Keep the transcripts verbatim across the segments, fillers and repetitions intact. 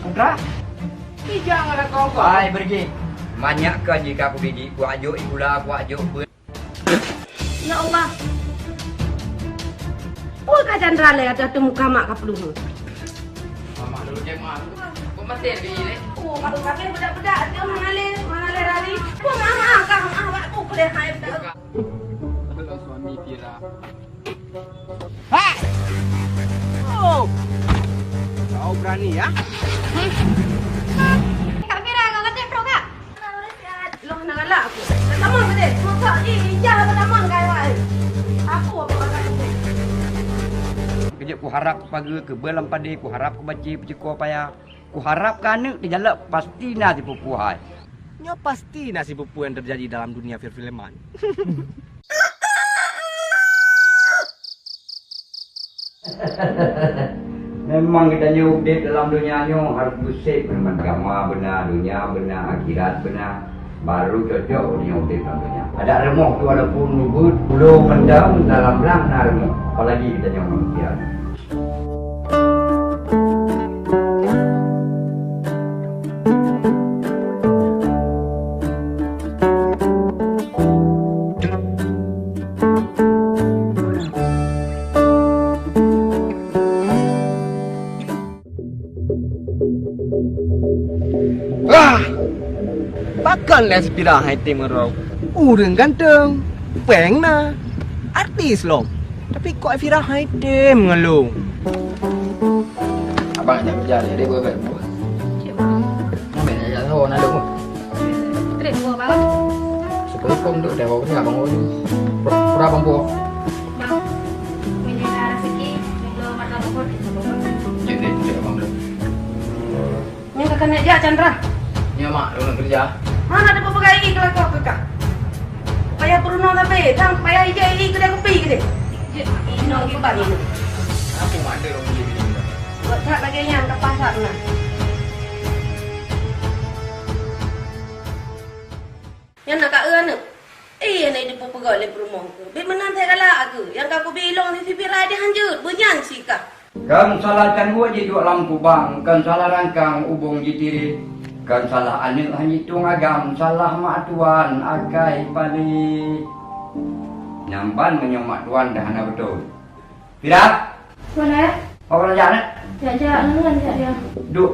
Chandra? Ijang ada kau kau. Hai, Bergi. Manyak kan jika aku biji, kuak jok ikula, kuak jok ber- Ya Allah. Peue ka Chandra lé ateueh muka mak ka peuluh. Mama dulu je, Ma. Kok masih di sini? Oh, kalau kami bedak-bedak dia mengalir, mengalir hari. Kok mama kah, ah, waktu boleh hai bedak. Kalau suami Fira. Hai! Oh! Kau berani, ya? Kak Fira, kau kata pro, Kak? Loh, nak galak aku. Tamong gede. Masa, ih, ijah apa tamong, kawan? Aku apa kata aku? Kejap ku harap ku pageue, ku beulam padé, ku harap ku baca, peucukô paya. Ku harap keu aneuk teujalak pasti na sipupu hai. Nyoe pasti na sipupu nyang teujadi dalam dunia perfilman. Memang geutanyoe udeb dalam donya nyoe harôh puseb ngon agama beuna, donya beuna, akhirat beuna, baru cocok geutanyoe udeb dalam donya. Adak rumoh tu walaupun ubeut, pulo mantong dalam blang na rumoh, apalagi geutanyoe manusia. Ah! Pakon lé si Fira hai tem ngon droe? Ureueng ganteng, péng na, artis lom. Tapi kok Fira hai tem ngon lôn? Abang nak kerja ni, dia buat baik buat. Cik, Bang. Mana nak kerja tahu nak dong? Trip buat, Bang. Supaya kau duduk dah, kau ni abang kau ni. Pura, pura abang kau. Bang, meunyoe na rezeki, meunyoe mata buhut, insya Allah. Cek deh, cek abang dulu. Nyoe ka keuneuk jak, Chandra. Nyoe, Mak, lôn keureuja. Hana teupeu peugah ié keu lakoe keu kah. Payah peurunoe sabe, dan payah ijak ié keu kupi keu deh. Jeuet, inoe kiban nyoe. Aku mak ada orang dia ni. Buat that lagèe nyan ka pasak na. Nyan na ka eu aneuk. Eh, aneuk jipeupeugah lé peurumoh keuh. Bit meunan that galak keuh. Nyang ka kubi ilong si Fira di hanjeuet, beunyan si kah. Kon salah cangguek jiduek lam kubang, kon salah rangkang ubong jitiri, kon salah aneuk han jitueng agam, salah mak tuan akai pali. Nyan ban meunyoe mak tuan dah hana beutôi. Fira! Mana? Apa nak jak, nak? Jak, jak, ngon jak dia. Duk.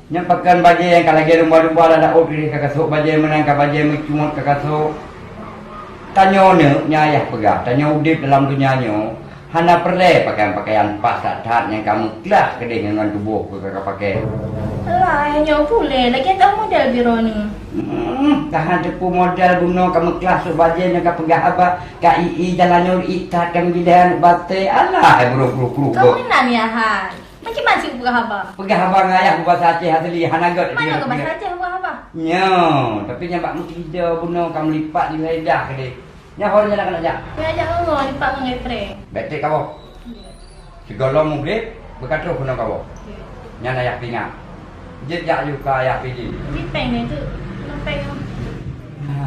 Nyan pakon bajèe nyang ka lagèe lumba-lumba lam daôt ka kasôk, bajèe meunan ka bajèe meucumot ka kasôk. Tanyoe neuk, nyan ayah peugah, tanyoe udép dalam donya nyoe hana peureulèe pakaian-pakaian paih that-that nyang ka meuklah keudéh ngon tuboh keu ka pakai. Alah, nyoe pulèe lagèe teuh model biroe nyoe. Hmm, tahan teupeu model bunoe ka meuklah sôk bajèe nyang ka peugah haba, ka i-i jalan nyoe i that ka meubilang batèe. Alah, hai burôk-burôk. Kau meunan ya hai. Macam mana si peugah haba? Peugah haba ngon ayah beubahasa Aceh asli, hana göt. Mana ke bahasa Aceh peugah haba? Nyo, tapi nyan bak meukeurija bunoe ka meulipat di lidah keudéh. Nyan ho nyan nak keuneuk jak. Keuneuk jak ngon lipat ngon Efrem. Bèk trép kawoe. Sigohlom mugrib, beuka troh keunoe kawoe. Nyan ayah pih ingat. Jeuet jak yue ka ayah pih jih. Di péng nyan tu. Keunoe péng.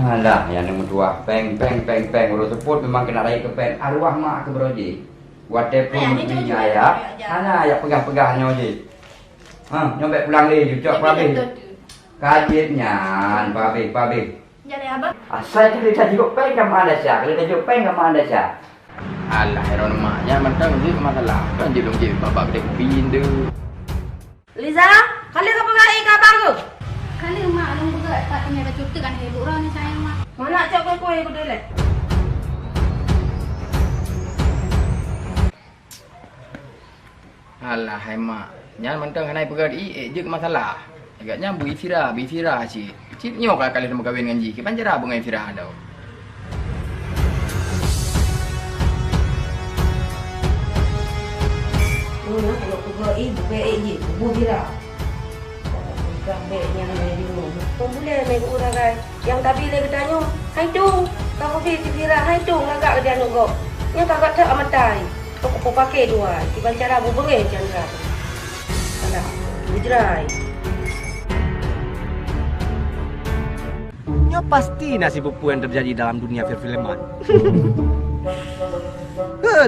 Alah, nyang neumeutuah péng, péng, péng, péng. Ureueng seupôt memang keuneuk rayeuk keu péng. Arwah mak keuh baroe jih. Watèe phôn meutri ngon ayah, hana ayah peugah-peugah nyoe jih. Ha, nyoe bèk pulang lé, yue cok peuhabéh. Ka jeuet nyan, peuhabéh, peuhabéh. Asai ka lheueh tajok péng ka meu'ah desya, ka lheueh tajok péng ka meu'ah desya. Alah, Heron mak, nyan mantong jeuet masalah. Kan jeuet lôn jeuet babah keudè kupi nyan tu. Liza, ka lheueh kapeugah ié keu abang keuh? Ka lheueh, Mak, lôn peugah that teumé bacut teuk kan hé bu droe ni sayang, Mak. Mana cok keu kueh keudeh lé? Alah, hai mak, nyan mantong hana ipeugah ié, ék jeuet keu masalah. Lagèe nyan bri Fira, bri Fira cit. Cit nyoe ka, ka lheueh meukawen ngon jih, kiban cara beungoh Fira lom. Nyoe na, kalau kuba ié, bukai ié jih, kubu Fira. Bukan bèk nyang lé di rumoh. Peubuléh mé geu ureueng laén. Nyang tabi lé geutanyoe, hai tueng. Ka kubi si Fira, hai tueng lagak geutanyoe gob. Nyan ka gata amatai. Kok kupake dua, kiban cara bubeungéh Chandra. Alah, bujrai. Nyoe pasti na sipeue-peue nyang teujadi dalam dunia perfilman.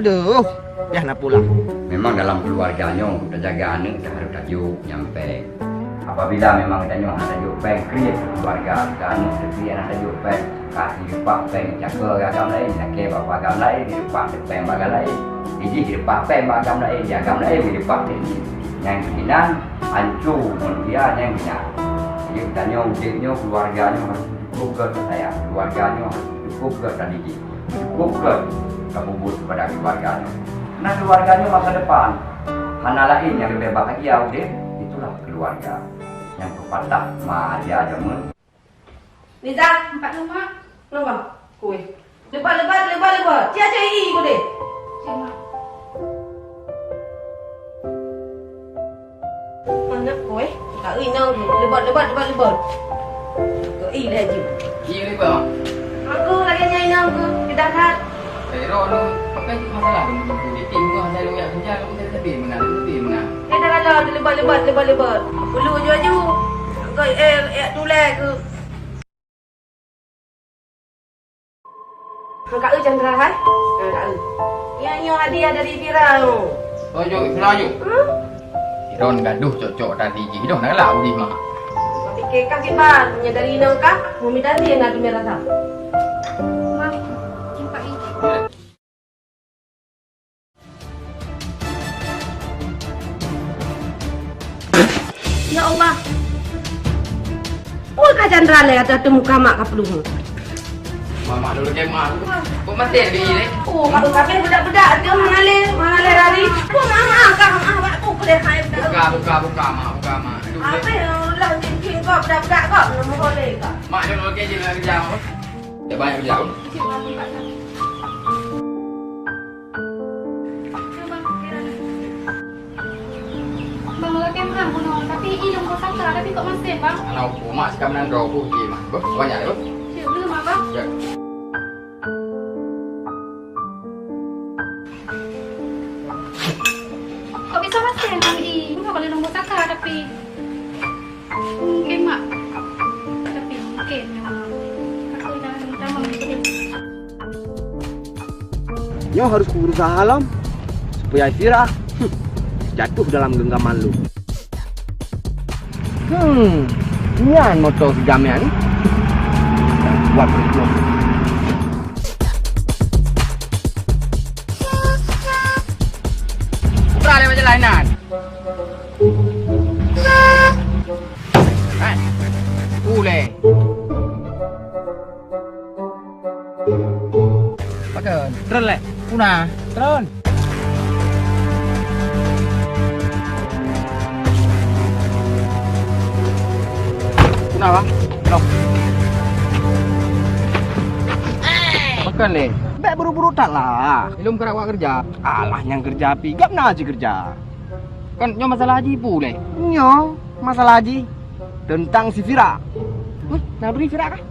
Aduh, yah na pulang. Memang dalam keluarga nyoe, untuk tajaga aneuk, ta harôh tajok nyang péng. Apabila memang tanyoe hana tajok péng, kriet keluarga, aneuk kriet hana tajok péng, ka jireupah péng, jaga agam laén, lakée bak agam laén, jireupah péng bak agam laén. Jih jireupah péng bak agam laén, di agam laén jireupah péng jih. Nyang keunan, hanco manusia nyang keunan. Jadi, tanyoe udép nyoe, keluarga nyoe harôh cukup gét sayang, keluarga nyoe harôh cukup gét tadidik. Cukup gét tapeubuet kepada keluarga nyoe. Karena keluarga nyoe masa depan. Hana laén nyang leubeh bahagia udép, itulah keluarga. Nyang peupatah ma aja jameun. Nizam, empat rumah. Rumah. Kueh. Lebat, lebat, lebat, lebat. Cia, cia, i, i, kueh. Cik, Mak. Mana kueh? Ka inong tu. Lebat, lebat, lebat, lebat. Ka i laju. Iya, lebat, Mak. Aku lagi nyai inong tu. Kedah that. Eh, Ro, lu pakai masalah tu. Di tim gua, saya lu yak kerja, lu saya lebih menang, lebih menang. Eh, dah lah, lebat, lebat, lebat, lebat. Bulu aju-aju. Aku, eh, eh, tulai ke. Ha, Kak Eu Chandra, hai? Ha, Kak Eu. Nyoe, nyoe hadiah dari Fira nyoe. Oh, jok, Fira jok. Huh? Iron gaduh cok-cok tadi jih. Iron nak lah udih, Mak. Tapi kekah kiban, nyoe dari inong kah? Mumi tadi na teumé rasa. Mak, nampak ni. Ya Allah. Peue ka Chandra lé ata teuh muka mak ka peuluh. Mamak dulu ke mak. Kok masih di ni? Oh, mak tu kabeh bedak-bedak tu mengalir, mengalir hari. Oh, mak, mak, kah, mak, mak, tu boleh hai bedak. Buka, buka, buka, mak, buka, mak. Aduh, apa yang lah cincin kau bedak-bedak kau? Nama boleh kau? Mak, dia dulu ke je nak kerja, mak. Dia banyak kerja. Bang, lagèe meunan bunoe, tapi i lôn boh saka, tapi kok masén, Bang? Alah, upu mak sikam nan droe upu ji mak. Beuh, banyak ya, beuh? Cek dulu, Mak, Bang. Ya. Kok bisa masén, Bang, i? Bukan kalau lôn boh saka, tapi Mungkin, Mak. Tapi mungkin memang aku dah minta maaf. Nyoe harus kuberusaha lom supaya Fira, hmm, jatuh dalam genggaman lôn. Hmm, nyan moto si Damian ni. Buat berikut. Putra lewat jalan nan. Hai. Uleh. Pakon. Tron leh. Puna. Tron. Puna, Bang. Long. Pakon leh. Bèk buru-buru that lah. Ilom kerak wak kerja. Alah nyang kerja pi. Gap na cit kerja. Kan nyoe masalah haji pu lé? Nyoe masalah haji teuntang si Fira. Heh, na bri Fira kah?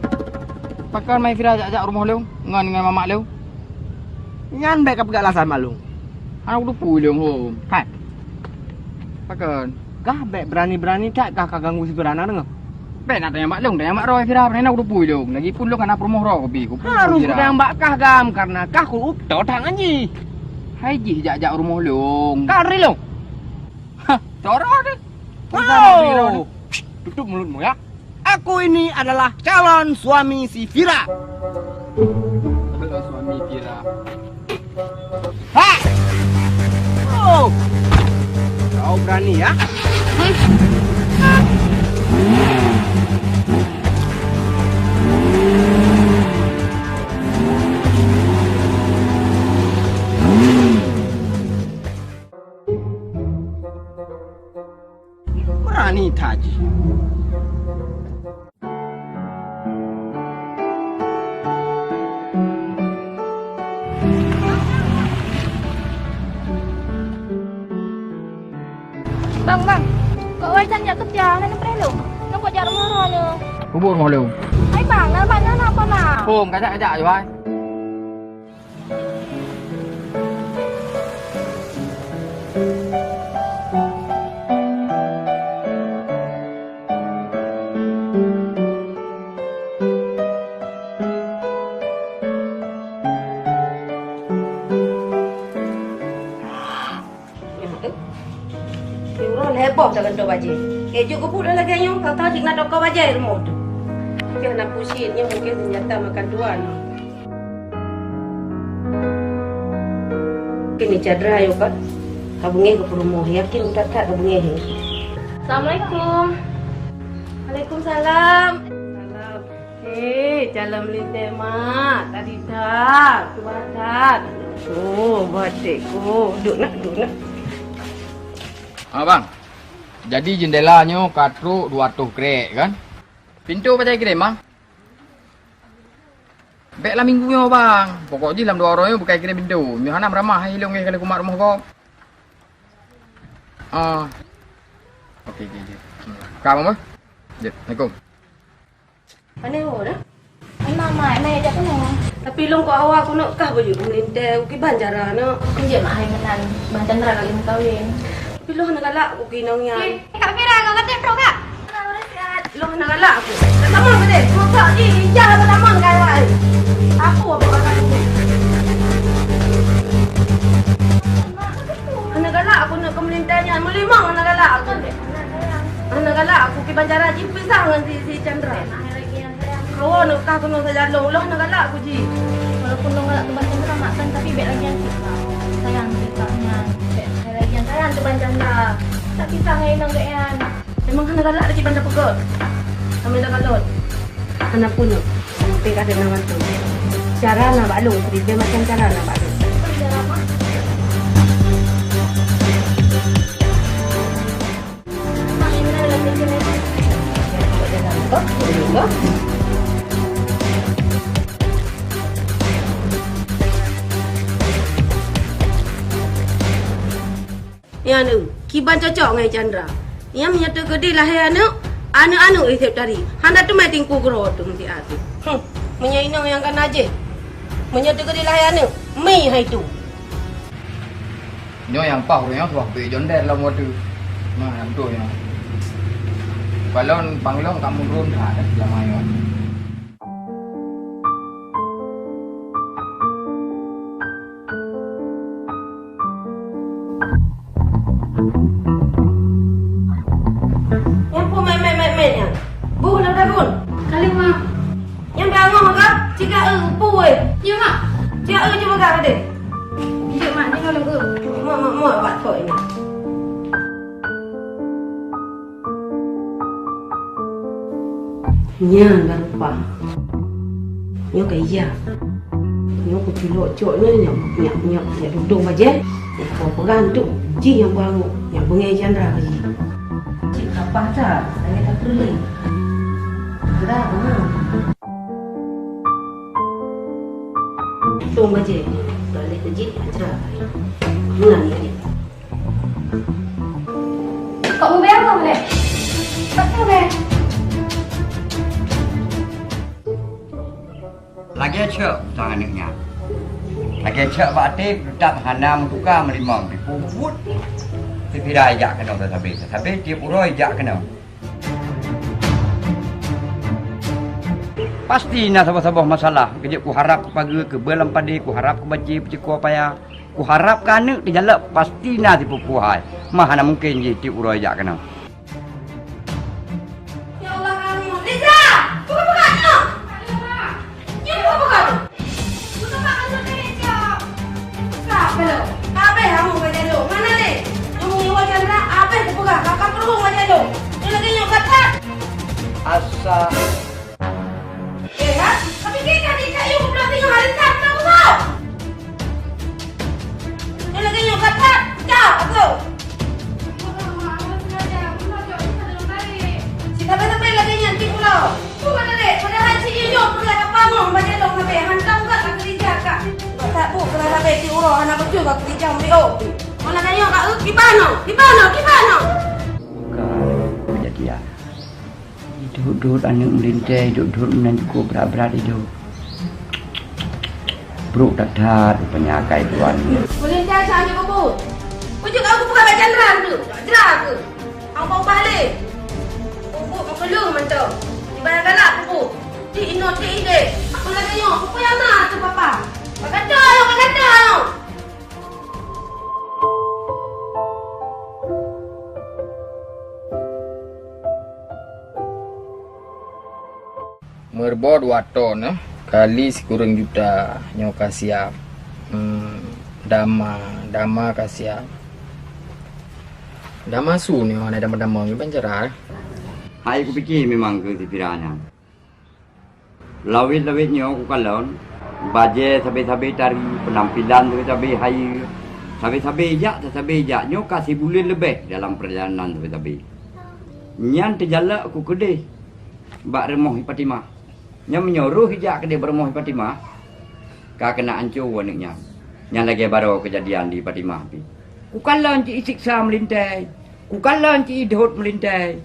Pakon mai Fira jak-jak rumoh lôn ngon, ngon mamak lôn? Nyan bèk kapeugah alasan mak lôn. Hana kuteupeu lôn hom. Hai. Pakon? Kah bèk berani-berani that kah ka ganggu si Fira na deungoe? Bèk nak tanyong bak lôn, tanyong bak droe Fira, pane na kuteupeu lôn. Lagipun lôn hana peurumoh droe kubi, kupeue Fira. Harôh kutanyong bak kah gam, karena kah ku-utoe that ngon jih. Hai jih jak-jak rumoh lôn. Ka ri lôn. Hah, coro deh. Wow. Tutup mulutmu ya. Aku ini adalah calon suami si Fira. Calon suami Fira. Ha! Oh! Kau berani ya? Berani that jih. Bang, bang. Kok wai can jak keureuja, hana neupreh lôn. Nyoe kok jak rumoh droeneuh. Kubu rumoh lôn. Hai bang, na bak nyan apa na? Hom, kajak-kajak ju hai. Boh tagantoe bajée. Keu jeuet keubuet lagée nyoe, ka-ka cit na toko bajée rumoh teuh. Pih na pusien nyoe mungken seunjata makan tuan. Kini Chandra yo ka, ka beungéh keu peurumoh, yakin that-that ka beungéh. Assalamualaikum. Waalaikumsalam. Salam. Hei, calon meulintée mak, tadi that, tuha that. Oh, batik ku. Duduk nak, duduk nak. Ah, bang. Jadi jeundela nyoe ka trok dua ratus krek kan? Pintoe pajan kirém, bang? Bék lam minggu nyoe, bang. Pokok jih lam dua uroe nyoe bukai kirém pintoe. Nyoe hana meuramah hai ilong eh kali kumat rumoh gob. Ah. Oke, oke, oke. Ka, bang, bang? Jeuet. Assalamualaikum. Pane ho na? Hana, Mak, na jak keunoe. Tapi lôn kok awak keuneuk kah baju meulintée, kiban cara na? Jeuet, Mak, hai meunan. Bang Chandra ka lheueh meukawen. Tapi lôn hana galak ku keu inong nyan. Eh, Kak Fira, kau kata trok, Kak? Lôn hana galak aku. Dah tamong tadi. Masa ni ija dah tamong kai wai. Aku apa kata aku? Hana galak aku nak keu meulintée nyan. Meulimong hana galak aku. Hana galak aku kiban cara jipeusah ngon si, si Chandra. Kawoe neuk kah keunoe sajan lôn, lôn hana galak ku jih. Walaupun lôn galak keu Bang Chandra mak kan, tapi bék lagée nyan cit, Kak. Sayang cit, Kak, nyan. Bék lagée nyan sayang keu Bang Chandra. Tak kisah ngon inong geuh nyan. Memang hana galak lagée Bang Chandra peugah. Kami dah galon. Hana pun nyoe. Sampai ka deungon tu. Cara na bak lôn, jadi macam cara na bak lôn. Nyan eu, kiban cocok ngon Chandra. Nyan meunyoe teukeudi lahé aneuk, aneuk-aneuk Isyep tari. Hana teumé tingku keudroe teuh meusiat. Huh, meunyoe inong nyang ka najih. Meunyoe teukeudi lahé aneuk, mi hai tu. Nyoe nyang paih ureueng nyang suah peuék jonder lam wateue. Nah, nyang beutôi nyoe. Kalon panglong ka meugrôn that, eh, jameun nyoe. Nyang peue met-met-met-met nyan? Buh lam dagon. Kali, Mak. Nyang bangoh maka, cika eu peue. Ya, Mak. Cika eu cuba gak deh. Iya, Mak, ni kalau eu. Mak, mak, mak, bak kok ini. Nyan baru pah. Nyoe ka iya. Nyoe kuculok cok nyoe nyok nyok nyok nyok dudong bajée. Nyok kau pegang tu ji nyok bangu nyok bengai Chandra ka ji. Cik kapah ta, lagée ta peureulée. Gerak ha. Dudong bajée. Balik ke ji Chandra. Meunan ni. Kok mubé apa boleh? Kok mubé? Lagée cok sang aneuk nyan. Lagée cok bak até teutap hana meutuka meulimong dipubut. Sipira ijak keunoe sabe-sabe tiep uroe ijak keunoe. Pasti na saboh-saboh masalah. Keujeuet kuharab keu pageue, keu beulam padé, kuharab keu bacé, peuceukoe paya. Kuharab keu aneuk teujalok pasti na sipeue-peue hai. Mah hana mungken jih tiep uroe jak keunoe. Ya Allah, Liza! Buka, buka, no! Nyoe buka, buka, no! Buka, buka, no! Ka abéh kamu ka jalok. Mana deh? Kamu nyewa Chandra, abéh kupeugah, ka kapeureuhong ka jalok. Nyoe lagèe nyoe, ka that. Asa. Eh, ha? Tapi kita ni kayu berarti nyoe hari Sabtu, tau? Nyoe lagèe nyoe, ka that. Cak, aku. Siapa-siapa lagèe nyan, cit ulo. Bukan ada, padahal cit nyoe pun ada pamong, baca dong, sampai hantam kat, kat kerja, kat. Tak bu, kena sampai cit ulo, anak betul kat kerja, ambil, oh. Mana tanya, Kak, eh, di mana? Di mana? Di mana? Bukan, jadi ya. Duek-duek aneuk meulintèe, duek-duek meunan cukôp brat-brat idôk. Brôk that-that rupanya akai tuan. Meulintèe sang jeuet bubut. Peue jeuet kamu buka bak Chandra tu? Chandra ke? Hana ubah lé. Bubut meukeuleuh mantong. Iban galak bubut. Di inong di idéh. Apa lagèe nyoe? Peue nyang na tu papa? Pakata nyoe, pakata nyoe. Kerbau dua ton, eh, kali sikureueng juta nyoe ka siap. Hmm, dama, dama ka siap. Dama su nyoe hana dama-dama nyoe ban cara. Hai kupike memang keu si Pira nyan. Lawét-lawét nyoe kukalon, bajée sabe-sabe tari, penampilan sabe-sabe hayeue, sabe-sabe jak, sabe-sabe jak. Nyoe ka sibuleuen leubeh dalam peurjalanan sabe-sabe. Nyan teujalak ku keudeh bak rumoh Fatimah. Nyan meunyoe roh ijak keudeh bak rumoh Fatimah, ka keuneuk ancô aneuk nyan. Nyan lagée baroe keujadian di Fatimah pih. Kukalon cit isiksa meulintée, kukalon cit idhôt meulintée.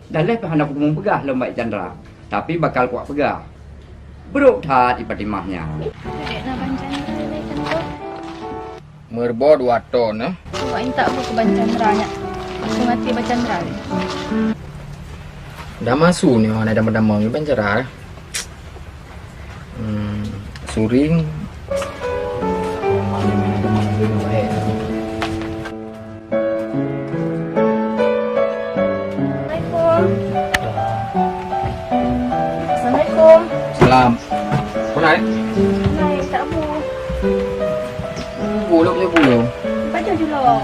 Dan lheueh pih hana kumeung peugah lom bak Chandra, tapi bakal kuwak peugah. Brok that i Fatimah nyan. Dek na ban Chandra lé kan tu. Meureubo dua ton, eh. Awak intat bu keu ban Chandra nyak. Aku mati ban Chandra lé. Dama su ni, mana dama-dama ni ban Chandra, eh. Hmm, suring. Assalamualaikum. Assalamualaikum. Salam. Kau naik? Naik, tak apa. Puluh je puluh. Baca julung.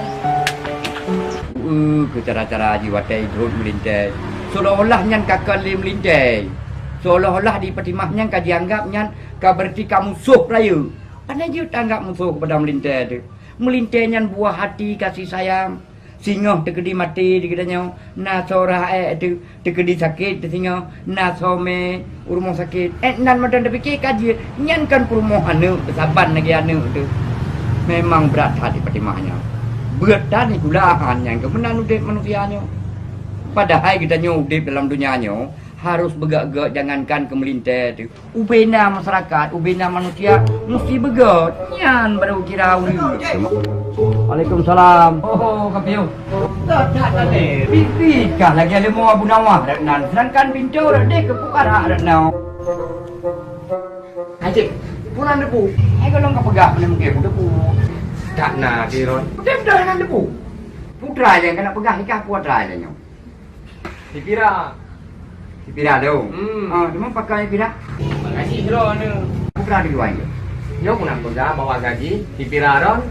Uh, ke cara-cara jiwatai jhôt meulintée. Seolah-olah nyan kakon lé meulintée. Seolah-olah di Fatimah nyan ka jianggap nyan ka berarti ka musoh rayeuk. Pane jeuet anggap musoh kepada meulintée tu. Meulintée nyan buah hati kasih sayang. Singoh teukeudi maté di geutanyoe, na soe raék teu-, teukeudi sakét teusingoh, na soe mé u rumoh sakét. Eh, nan mantong tapike ka jeuet, nyan kan peurumoh aneuk, saban lagée aneuk teu. Memang brat that di Fatimah nyoe. Beuet that nikulahan nyang keu meunan udeb manusia nyoe. Padahai geutanyoe udeb dalam donya nyoe harôh beugét-gét, jangankan keu meulintée teu. Ubena masyarakat, ubena manusia musti beugét. Nyan baru kira ureueng. Waalaikumsalam. Oh, Kak Piu. Pipi kah lagée leumo Abu Nawah rot nan, sedangkan pintoe rot deh keu pukara rot nan. Haji, pulang debu. Hai golong ka peugah meunan mungkin debu. Tak na, Tiron. Betul-betul nan debu. Putra nyang keuneuk peugah nikah putra nyoe. Sipira. Sipira tu? Hmm. Ah, cuma pakai sipira. Makasih, Bro, ni. Putra di luar je. Nyoe pun nak peugah bahwa gaji sipira Ron.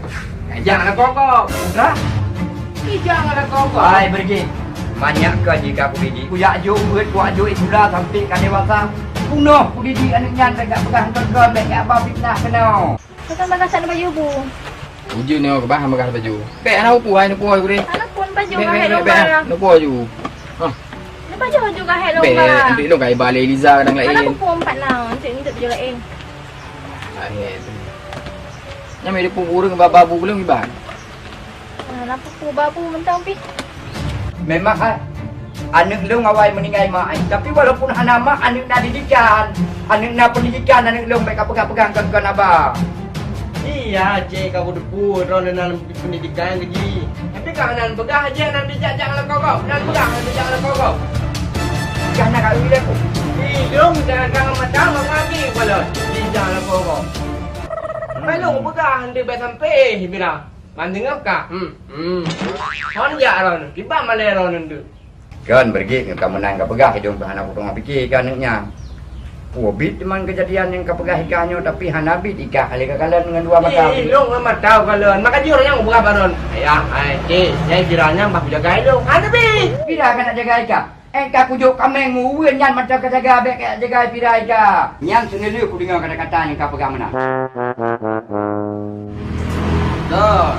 Eh, jangan ada kokok. Putra? Ih, jangan ada kokok. Hai, pergi. Banyak ke jika aku didik. Ku jak juk buet, ku jak juk sikula sampai ka dewasa. Bunoh ku didik aneuk nyan, tak peugah engkau, tak ba fitnah keunoe. Bukan bagasan baju bu. Ujeuen nyoe keubah meugah baju. Bèk hana upu hai neupu hai gurèe. Hana pun baju bèk, bèk, bèk, bèk, neupu baju. Hah. Ni baju baju kahai lomba. Bèk, nanti lôn kai balai Liza kadang lain. Hana upu empat nang, untuk untuk baju lain. Akhir tu. Nyamai dia pun urang babu belum iban. Hana upu babu mentang pi. Memang hai. Aneuk lôn awai meuninggai mak, tapi walaupun hana mak, aneuk na didikan. Aneuk na pendidikan, aneuk lôn bèk ka peugah-peugah kon-kon haba. Iya, cek ka kuteupeu droeneuh na pendidikan gaji. Tapi ka hana peugah aja nan bijak jak lam kogop, nan peugah nan bijak lam kogop. Ka na ka ulèe ku. Idong jangan mata mengaki kepala bijak lam kogop. Kalau peugah nanti bèk sampai bilang. Ban teungoh ka. Hmm. Hmm. Hon jak droeneuh, kiban malèe droeneuh tu. Kon beureuguek ngon ka meunan ka peugah idong pih hana kuteuma pike keu aneuk nyan. Peue bit teuma keujadian nyang ka peugah ikah nyoe, tapi hana bit ikah lé ka kalon ngon dua mata. Ih, idong ngon mata kalon. Maka jih ureueng nyang peugah baron. Ayah, ai, cik, nyai Pira nyan bah kujaga idong. Hana bit. Pira ka nak jaga ikah? Eh, ka kujok kaméng meuweueuen nyan mantong ka jaga, bèk ka jaga Pira ika. Nyan seuneulheueh kudeungoe kata-kata nyang ka peugah meunan. Toh,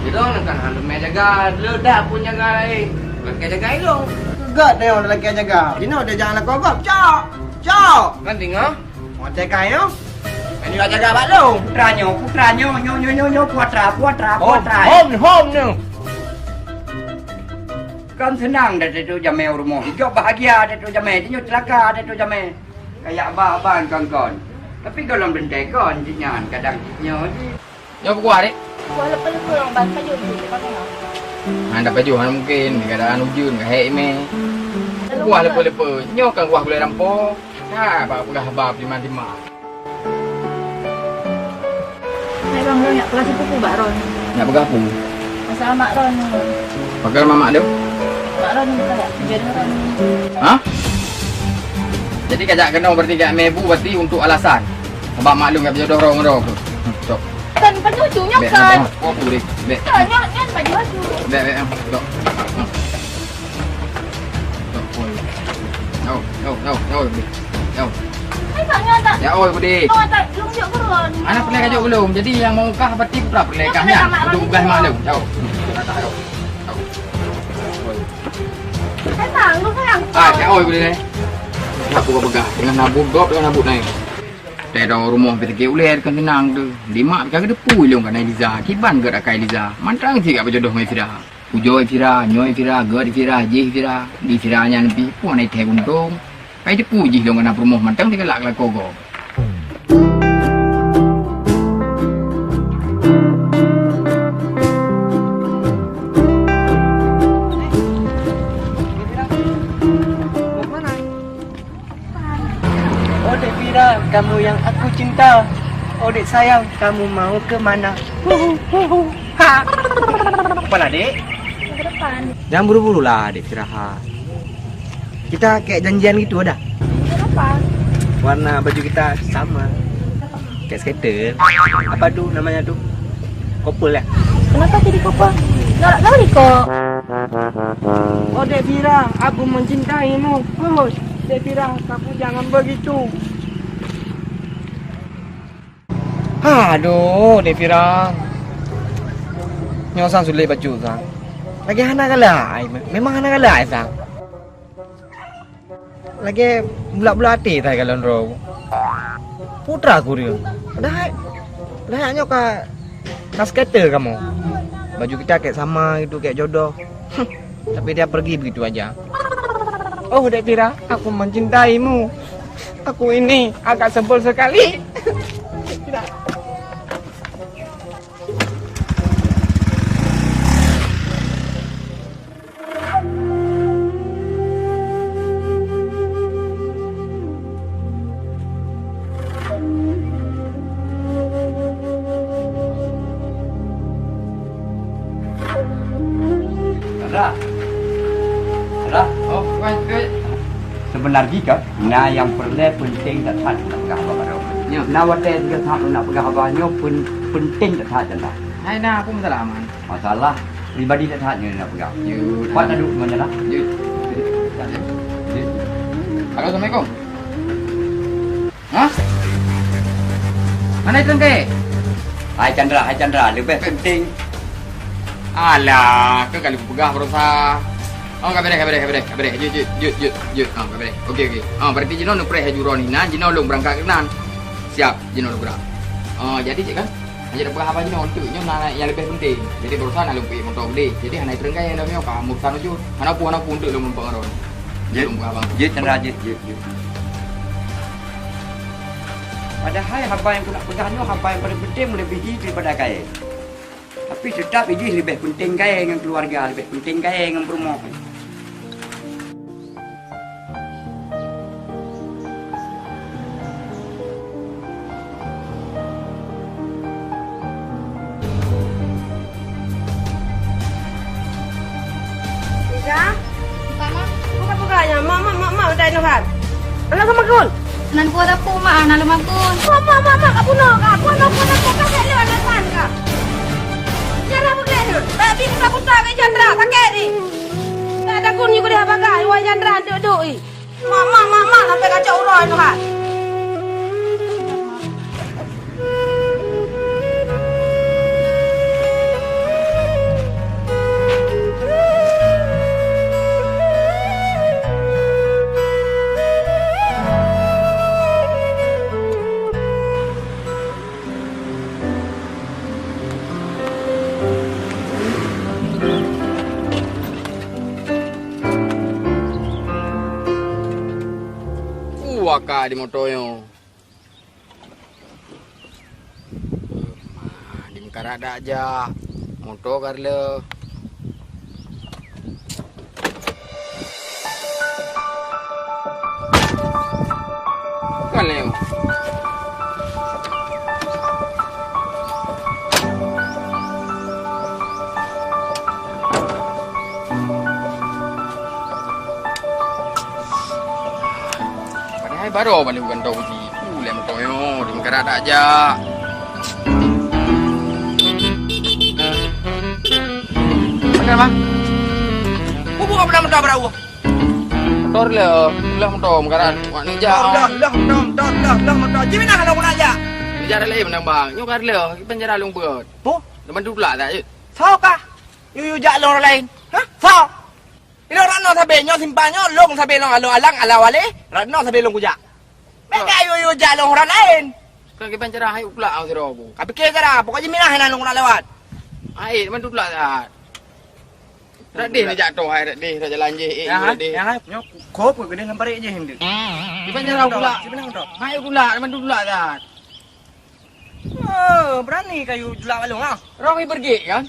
sidroe nyan kan hana leumèe jaga, le dak pun jaga laén. Lakèe jaga ilong. Gèt nyoe lakèe jaga. Jinoe dia jangan lakoe gob. Cok! Cok! Kan tinggal. Watèe ka nyoe. Kan jaga bak lôn. Putra nyoe, putra nyoe, nyoe, nyoe, nyoe, nyoe, putra, putra, putra. Hom, hom, hom nyoe. Kan seunang dah teutôp jamé u rumoh. Jijok bahagia teutôp jamé, tanyoe ceulaka teutôp jamé. Kayak ba-, ban kon-kon. Tapi gohlom teuntèe kon jih nyan, kadang jih nyoe jih. Nyoe peukuah, Dek? Kuah leupeu-leupeu nyang ban pajoh jih, Dek, pakai nyoe. Hana pajoh, hana mungkin. Keadaan ujeuen, ka hék imè. Kuah leupeu-leupeu. Nyoe kan kuah gulai rampo. Ha, bak peugah haba timan-timan. Hai bang, lôn jak peugah sipupu bak Ron. Nyak peugah peue? Masalah mak Ron. Pakon mamak lôn? Mak Ron ni bukan jak kerja dengan Ron. Hah? Jadi kajak keunoe berarti jak mé bu berarti untuk alasan. Sebab maklum jak jodoh rong rong tu. Cok. Kan penuh tu nyokan. Bek, apa? Apa boleh? Bek. Nyokan baju aku. Bek, bek, cok. Cok, oi. Yo, yo, yo, yo, yo. Hai, Kak, nyoe tak? Ya, oi, Budi. Oh, tak, belum jok belum. Anak pernah kajok belum. Jadi yang mau kah berarti pula perlekahnya. Untuk gas maklum. Yo. Hai, Bang, lu sayang. Ah, ya, oi, Budi. Aku pegang. Tengah nabut gop, tengah nabut naik. Teh dong rumoh pih sakét ulèe kan seunang tu. Dimak ka geuteupeue lôn keu Nai Liza, kiban gét akai Liza. Mantang cit ka beujodoh ngon Fira. Ujoe Fira, nyoe Fira, gét Fira, jih Fira. Di Fira nyan pih puih nai thèe guntong. Kai teupeue jih lôn kana peurumoh mantang sigalak lakoe gob. Oh, Dek Fira, kamu yang aku cinta. Oh, Dek sayang, kamu mau ke mana? Huhu, huhu, ha. Apa lah, Dek? Ke depan. Jangan buru-buru lah, Dek Fira, ha. Kita kayak janjian gitu ada. Kenapa? Warna baju kita sama. Kayak skater. Apa tuh namanya tuh? Couple ya? Kenapa jadi couple? Galak kali kok. Oh, Dek Fira, aku mencintaimu. Oh, Dek Fira, kamu jangan begitu. Aduh, Dek Fira. Nyoe sang sulet bacut sang. Lagèe hana galak, memang hana galak sang. Lagèe bulak-bulak até that kalon droe. Putra ku dia. Padahai, padahai nyoe ka, ka skater kamoe. Baju kita kayak sama gitu, kayak jodoh. Tapi dia pergi begitu aja. Oh, Dek Fira, aku mencintaimu. Aku ini agak sebel sekali. Sandra. Sandra. Oh, weh, weh. Sebenarnya kan, na nyang peureulèe peunteng that-that nak peugah haba baroe. Ya. Na watèe that-that nak peugah haba nyoe pen-, peunteng that-that, Sandra. Hai, na apa masalah, Man? Masalah pribadi that-that nyoe nak peugah. Yuk. Pat na duek ngon nyan lah. Yuk. Yuk. Halo, assalamualaikum. Hah? Hana itreun kayèe? Hai Chandra, hai Chandra, leubeh penting. Alah, keu ka lheueh peugah baroesa. Oh, ka beureh, ka beureh, ka beureh, ka beureh. Jeuet, jeuet, jeuet, jeuet, jeuet. Oh, ka beureh. Oke, oke. Oh, berarti jinoe neupreh laju droeneuh inan, jinoe lôn beurangkat keunan. Siap, jinoe lôn gerak. Oh, jadi cit kan? Hana tapeugah haba jinoe, enteuk nyoe na nyang leubeh penting. Jadi baroesa na lôn peuék moto keudeh. Jadi hana itreun kayèe lom nyoe ka, urusan ujong. Hana peue, hana peue, enteuk lôn lumpang ngon droeneuh. Jeuet. Lôn peugah bang. Jeuet, Chandra, jeuet, jeuet, jeuet. Padahai haba nyang keuneuk peugah nyoe haba nyang paleng penting meuleubèhi daripada kayèe. Tapi teutap ideh leubeh penting kayèe ngon keuluwarga, leubeh penting kayèe ngon peurumoh. Ija? Apa, Mak? Buka-buka nya. Mak, mak, mak, mak, udah Innovan. Alah, sama kun. Nan kuat apa, Mak? Nan lemah kun. Mak, mak, mak, mak, kamu nak, kamu nak, kamu nak, kamu nak, kamu nak, kamu nak. Jangan apa kena. Tak, tapi buka-buka ke Chandra, sakit ni. Tak ada kun juga dia bagai, wah Chandra, duduk, duduk, eh. Mak, mak, mak, mak, sampai kacau uroe tu, ha. Uh, waka di moto nyoe. Di meukarat dak jak. Moto ka reuloh. Kan lé. Padahai Baroe balik u kantô kuci. Ulèe moto nyoe, di Meukarat dak jak. Pakai, Bang? Kubu apa nama dah berau? Motor le, lah motor Meukarat. Wak ni jak. Lah, lah, motor, lah, lah, motor. Cina kalau nak jak. Jalan lain menang, Bang. Nyoe kan le, penjara lung beut. Po? Teman duduk lah tak? Sao kah? Yu, yu jak lôn lain. Hah? Sao? Inoe rot noe sabe nyoe simpang nyoe, lôn sabe lôn aloe alang, ala wale, rot noe sabe lôn kujak. Mega yu, yu jak lôn rot lain. Kan kiban cara hai u tulak sidroe ku. Ka pike cara, pokok jih minah hana lôn lewat. Hai, man tulak that. Rot deh neujak toh hai, rot deh, rot jalan jih, eh, rot deh. Ya, hai, nyoe kop ke gede sampai jih hindeu. Kiban cara u tulak. Hai u tulak, man tulak that. Oh, berani kayu julak balong ah. Roh ibergek kan?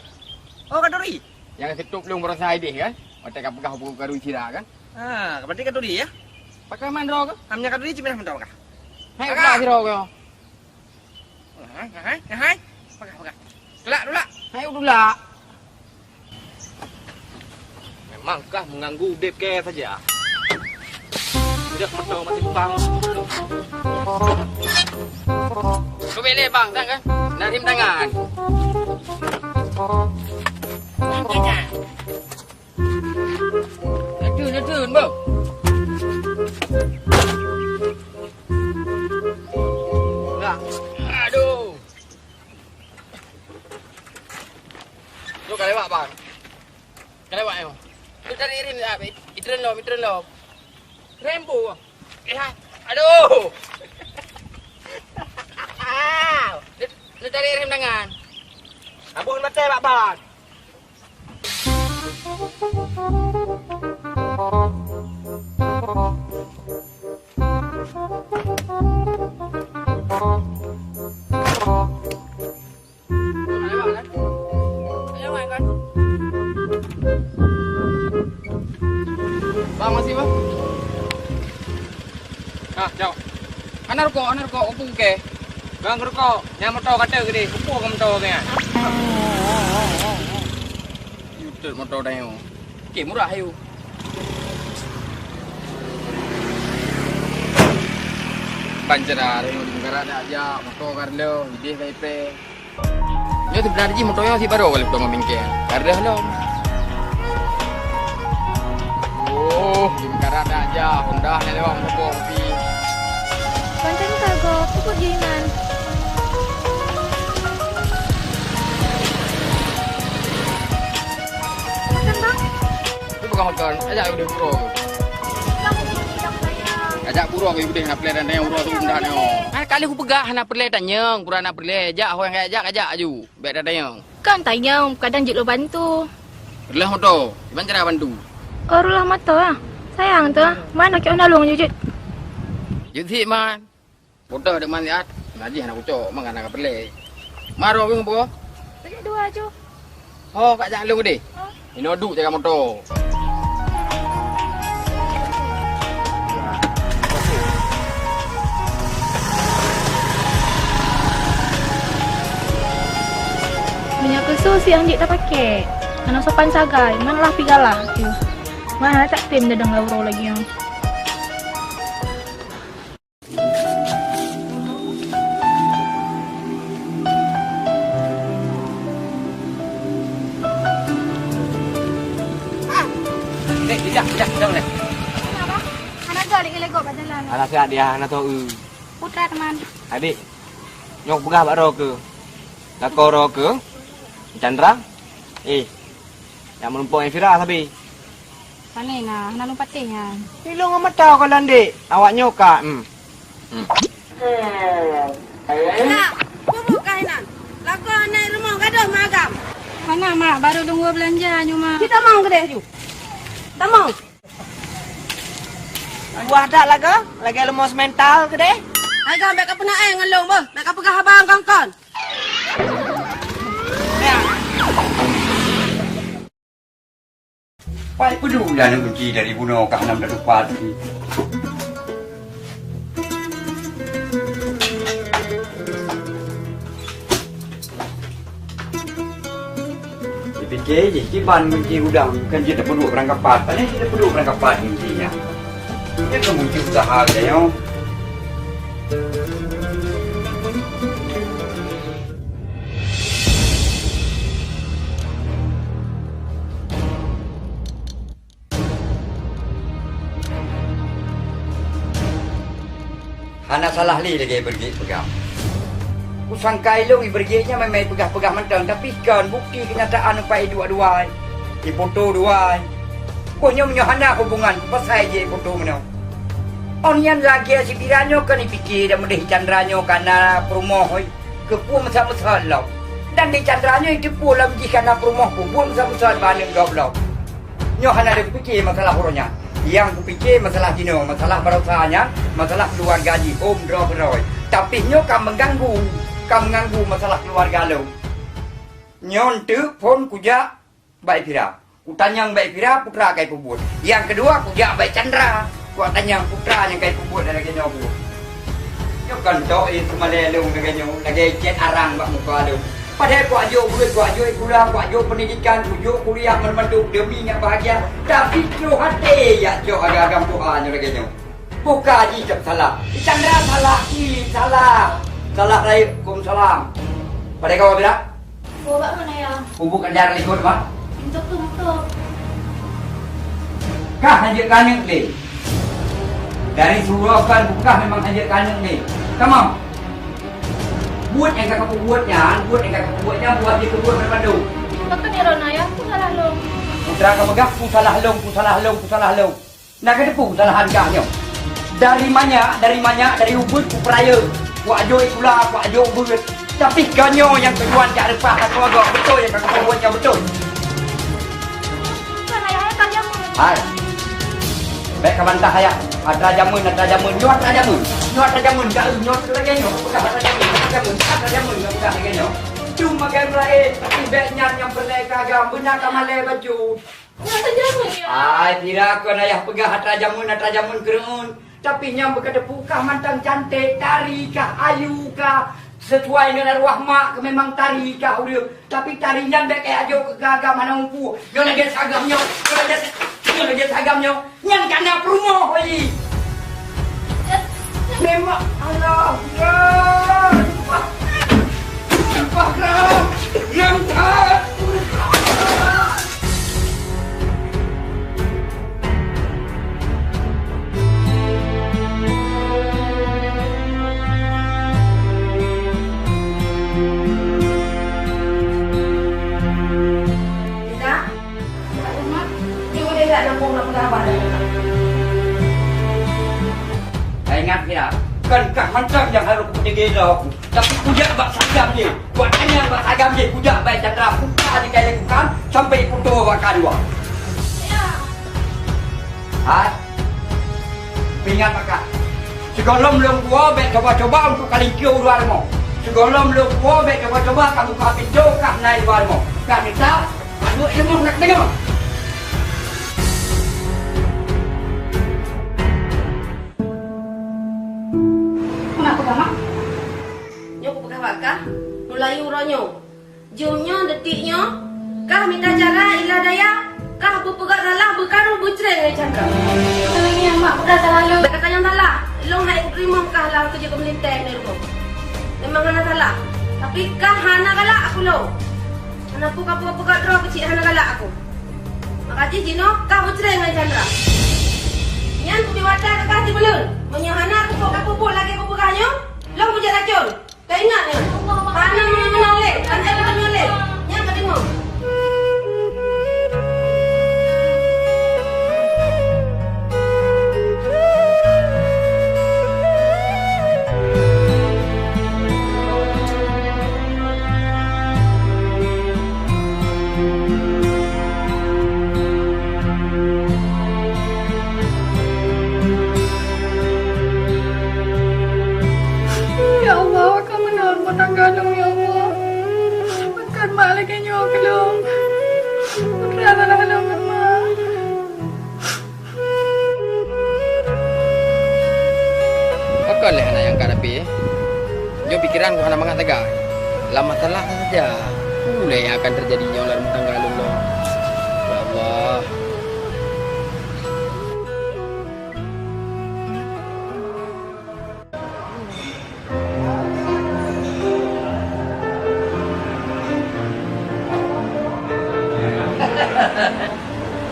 Oh, kaduri. Yang setup lung berasa idih kan? Watèe ka peugah buku kaduri sira kan? Ah, berarti kaduri ya? Pakai mandro ke? Hamnya kaduri cimah mandro kah? Hai, udah sira ke? Hai, hai, hai. Pakai, pakai. Kelak dulu lah. Hai, udah lah. Memang kah mengganggu udep ke saja. Udah motor masih bang. Kau boleh bang, tak kan? Nak rem tangan. Aduh, aduh, bang. Enggak. Aduh. Tu ka lewat bang. Ka lewat nyoe. Tu dari rim ah, itren lom, itren lom. Rembo. Eh, hai. Aduh. Au. Ni, ni dari rim tangan. Abon mate bak ban. Bang, masih, Bang? Ah, jauh. Hana rukok, hana rukok, upu ke? Bang, rukok. Nyang motor kata gede, upu ke motor ke? Yutut motor dah yuk. Oke, murah yuk. Pancara, yuk, di negara dah aja, motor kan lo, ide kai pe. Nyoe sebenarnya jih motor nyoe si baru kali pertama bengkel. Karena lom. Oh, di negara dah aja, Honda ni lewat motor kopi. Konten kago, pukul jiman. Makan, Bang? Itu bukan makan, ajak udah bro. Ajak bro ke udah nak pelai dan tanya bro tu mudah ni. Kan kali aku peugah hana pelai tanyong, kurang nak pelai. Jak ho nyang ajak, ajak aju. Bèk tanyong. Kan tanyong, kadang jeuet lôn bantu. Reuloh moto, kiban cara bantu. Oh, reuloh moto ah. Sayang tu ah. Man, keu na lôn jeuet. Jeuet sit man. Bodoh dek man siat. Najih anak ucok, mang anak peureulèe. Maro wéng boh. Sakét dua ju. Oh, kak jak lôn deh. Inoe duek jaga moto. Meunyoe keusu si anjek tapakèk, hana sopan sagai, man lah pigalah. Man hana taktem dadang lauro lagi nyoe. Dek, dijak, dijak, dijak, dek. Kenapa? Hana gak lagi lego bajalan. Hana sehat dia, hana tahu. Putra teman. Adik, nyok peugah bak roh ke? Lakoe roh ke? Chandra? Eh, nyang meurumpok Elvira sabe. Pane na, hana lôn patéh nyan. Ilong ngon mata ka landek. Awak nyoe ka, hmm. Hmm. Nak, bubuk kah inan? Lakoe aneuk rumoh gadoh mak agam. Hana, Mak, baru lôn woe beulanja nyoe, Mak. Ci tamong keudeh ju. Tamong. Buah dak lagoe, lagèe leumo simental keudeh. Hai gam, bèk ka peunaéh ngon lôn beuh, bèk ka peugah haba ngon kon-kon. Pai peudula neuguci dari bunoe ka hana meutupat. Dipike jih kiban gunci gudang, kan jeuet tapeuduek beurangkapat. Pane jeuet tapeuduek beurangkapat guncinya. Dia kan gunci usaha geutanyoe. Hana salah lé lagèe Ibergit peugah. Kusangka ilôn Ibergit nyan memang ipeugah-peugah mantong, tapi kon, bukti keunyataan upah iduek duai, ifoto duai. Boh nyoe meunyoe hana hubungan, peue pasai jih ifoto meunoe? Oh nyan lagèe sibira nyoe kon ipike dan meudeh Chandra nyoe ka na peurumoh, oi. Keupeue meusa-meusa lom. Dan di Chandra nyoe iteupeue lom jih ka na peurumoh, peubuet meusa-meusa bak aneuk gob lom. Nyoe hana lé kupike masalah uroe nyan. Nyang kupike masalah jinoe, masalah baroesa nyan, masalah keuluwarga jih, hom droe keudroe. Tapi nyoe ka meuganggu, ka meuganggu masalah keuluwarga lôn. Nyoe enteuk phon kujak bak Fira. Kutanyong bak Fira, putra ka ipeubuet. Nyang keudua, kujak bak Chandra. Kuwatanyong putra nyang ka ipeubuet lagèe nyoe buet. Nyoe kon tok, eh, seumalée lôn lagèe nyoe, lagèe cét arang bak muka lôn. Padahai kuwajok beuet, kuwajok sikula, kuwajok peundidikan, kujok kuliah, mandum-mandum demi nyak bahagia. Tapi troh até jak cok agam-agam tuha nyoe lagèe nyoe. Buka jih cok salah. Chandra salah, ih, salah. Salah rayeuk, Waalaikumsalam. Padahai kawan Fira? Bawa bak mana ya? Kubu kejar likot, Mak. Untuk tu, untuk. Kah hanjeuet keu aneuk lé. Dari surok kan bukah memang hanjeuet keu aneuk lé. Tamam. Buet nyang ka kabuet nyan, buet nyang ka kabuet nyan, buet jih keubuet mandum. Bukan ya, Rona, ya? Aku salah lom. Putra ka peugah, "Ku salah lom, ku salah lom, ku salah lom." Na kateupeue keusalahan kah nyoe? Dari manyak, dari manyak, dari ubeut kupeurayeuk, kuajok sikula, kuajok ubeut. Tapi kah nyoe nyang tujuan jak reupah ateueh agam, beutôi nyang ka kupeugah nyoe beutôi. Hai. Bèk kabantah ayah. Atra jameun, atra jameun, nyoe atra jameun. Nyoe atra jameun, ka, nyoe lagèe nyoe, peugah atra jameun, atra jameun, atra jameun, nyoe peugah lagèe nyoe. Cuma kan laén, tapi bèk nyan nyang peureulèe keu agam, beuna ka malèe bacut. Ai, Fira, kon ayah peugah atra jameun, atra jameun keureuen. Tapi nyang beuka teupeu kah mantong cantik, tari kah, ayu kah, sesuai ngon arwah mak kah memang tari kah ureueng. Tapi tari nyan bèk kajok keu agam hana mupu. Nyoe lagèe si agam nyoe, nyoe lagèe si, nyoe lagèe si agam nyoe. Nyan ka na peurumoh, oi. Memang, alah, ya. Lupa. Lupa, Kak. Yang tak. Kita. Ka ingat ya, kon kah mantong nyang harôh kupeudeuh lom, tapi kujak bak si agam jih, kuatanyong bak si agam jih, kujak bak Chandra, putra jih ka lakukan, sampai iputoh bak kadua. Hai, ingat bak kah. Sigohlom lôn puwoe bèk cuba-cuba untuk kalingkeu u luwa rumoh. Sigohlom lôn puwoe bèk cuba-cuba kabuka pintoe kah na i luwa rumoh. Kah mita, aneuk ilmu nak deungoe. Kenapa, Mak? Nyoe kupeugah bak kah, mulai uroe nyoe. Jeuem nyoe, detik nyoe, kah mita cara ila daya, kah beupeugah salah, beukaru, beucreng ngon Chandra. Bukan lagèe nyan, Mak. Bukan salah lôn. Bèk katanyong salah. Lôn hana kuteurimong kah lam keujeuet keumeulintèe ngon lôn. Memang hana salah. Tapi kah hana galak aku lôn. Hana peue kapeugah-peugah droe keuchik hana galak aku. Maka jih jinoe kah beucreng ngon Chandra. Nyan kubi watèe keu kah jibeuleuen. Meunyoe hana aku pok kapeupok lagèe kupeugah nyoe, lôn kujak racôn. Taingat nyan. Hana meunan-meunan lé, hana meunan-meunan lé. Nyan ka deungoe. Ya Allah, ka meunan rumah tangga lôn, ya Allah. Pakon mak lagèe nyoe keu lôn. Putra salah lôn, mak. Pakon lé hana nyangka tapi, eh? Nyoe pikeran ku hana mangat teuga. Lam masalah saja. Ulèe nyang akan teujadi nyoe lam rumah tangga lôn nyoe. Ya Allah.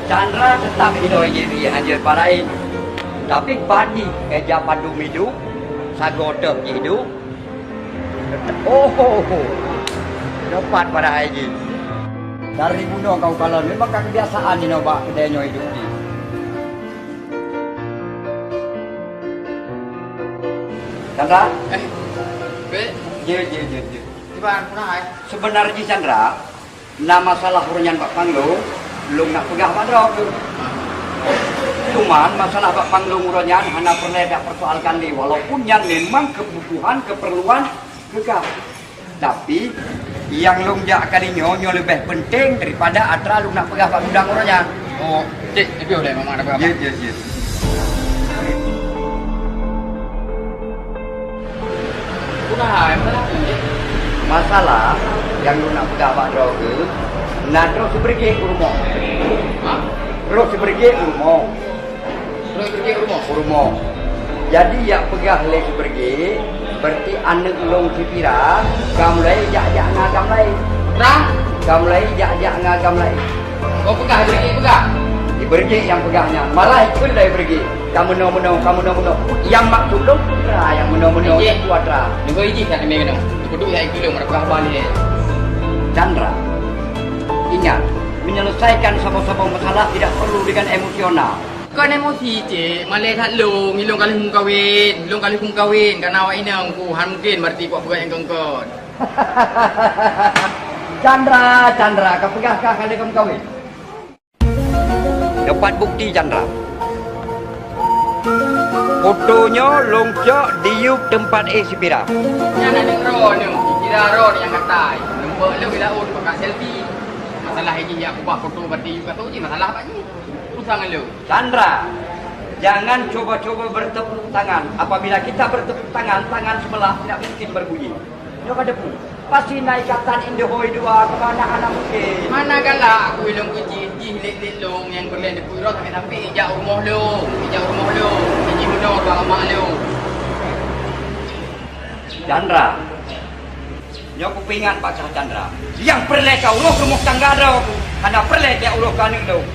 Chandra teutap inong jih hanjeuet parai, tapi ban jih meja padum idup, Sagoe teuh jih duek. Oh, ho, ho. Nyoe pat padahai jih. Dari bunoe ka ukalon, memang ka kebiasaan inoe bak keudè nyoe iduek jih. Chandra? Eh, Bek. Jeuet, jeuet, jeuet, jeuet. Kiban, peue na hai? Seubeuna jih Chandra, na masalah uroe nyan bak panglong, lôn nak peugah bak droe keuh. Cuman masalah bak panglong uroe nyan hana peureulèe dak peusoalkan lé, walaupun nyan memang keubutuhan, keupeurluan keu kah. Tapi, nyang lôn jak kali nyoe, nyoe leubeh peunteng daripada atra lôn nak peugah bak gudang uroe nyan. Oh, cit, leubeh ulèe, Mamat, ada peugah. Jeuet, jeuet, jeuet. Peue na hai, peue na hai? Masalah nyang lôn nak peugah bak droe keuh, na droe seubeureuguek u rumoh. Hah? Droe seubeureuguek u rumoh. Droe seubeureuguek u rumoh? U rumoh. Jadi, jak peugah lé seubeureuguek, berarti aneuk lôn sipira, ka mulai jak-jak ngon agam laén. Peue na? Ka mulai jak-jak ngon agam laén. Kau peugah, seubeureuguek peugah? Seubeureuguek nyang peugah nyan. Malah ikheun lé seubeureuguek. Ka meunoe-meunoe, ka meunoe-meunoe. Nyang maksud lôn peue atra, nyang meunoe-meunoe, peue atra. Neugo ijih that teumé keunoe. Neupeuduk jak ikheun lôn, meureumpah ban ilèe. Chandra, ingat, menyelesaikan saboh-saboh masalah tidak perlu dengan emosional. Kon emosi, Cek. Malèe that lôn, ilôn ka lheueh meukawen. Ilôn ka lheueh meukawen, ka na awak inong ku, hana mungken berarti kupeugah nyang kon-kon. Chandra, Chandra, ka peugah kah ka lheueh ka meukawen? Dapat bukti, Chandra. Foto nyoe lôn cok diyub teumpat éh sipira. Nyan aneuk droeneuh, sipira droeneuh nyang gatai. Leumpok lôn di laôt pakai selfie. Masalah jih jak ubah foto bak diyub atau jih masalah bak jih. Urusan ngon lôn. Chandra, jangan coba-coba bertepuk tangan. Apabila kita bertepuk tangan, tangan sebelah tidak mungkin berbunyi. Nyoe ka debu. Pasti na ikatan indeuhôi dua, keuba na hana mungken. Hana galak aku ilôn keu jih, jih lét-lét lôn nyang peureulèe neupeurunoe sampai-sampai ijak u rumoh lôn, ijak u rumoh lôn, jih meunoe ruang mak lôn. Chandra. Nyoe kupeuingat bak kah Chandra. Nyang peureulèe ka uroe keu rumoh tangga droe ku, hana peureulèe ka uroe keu aneuk lôn.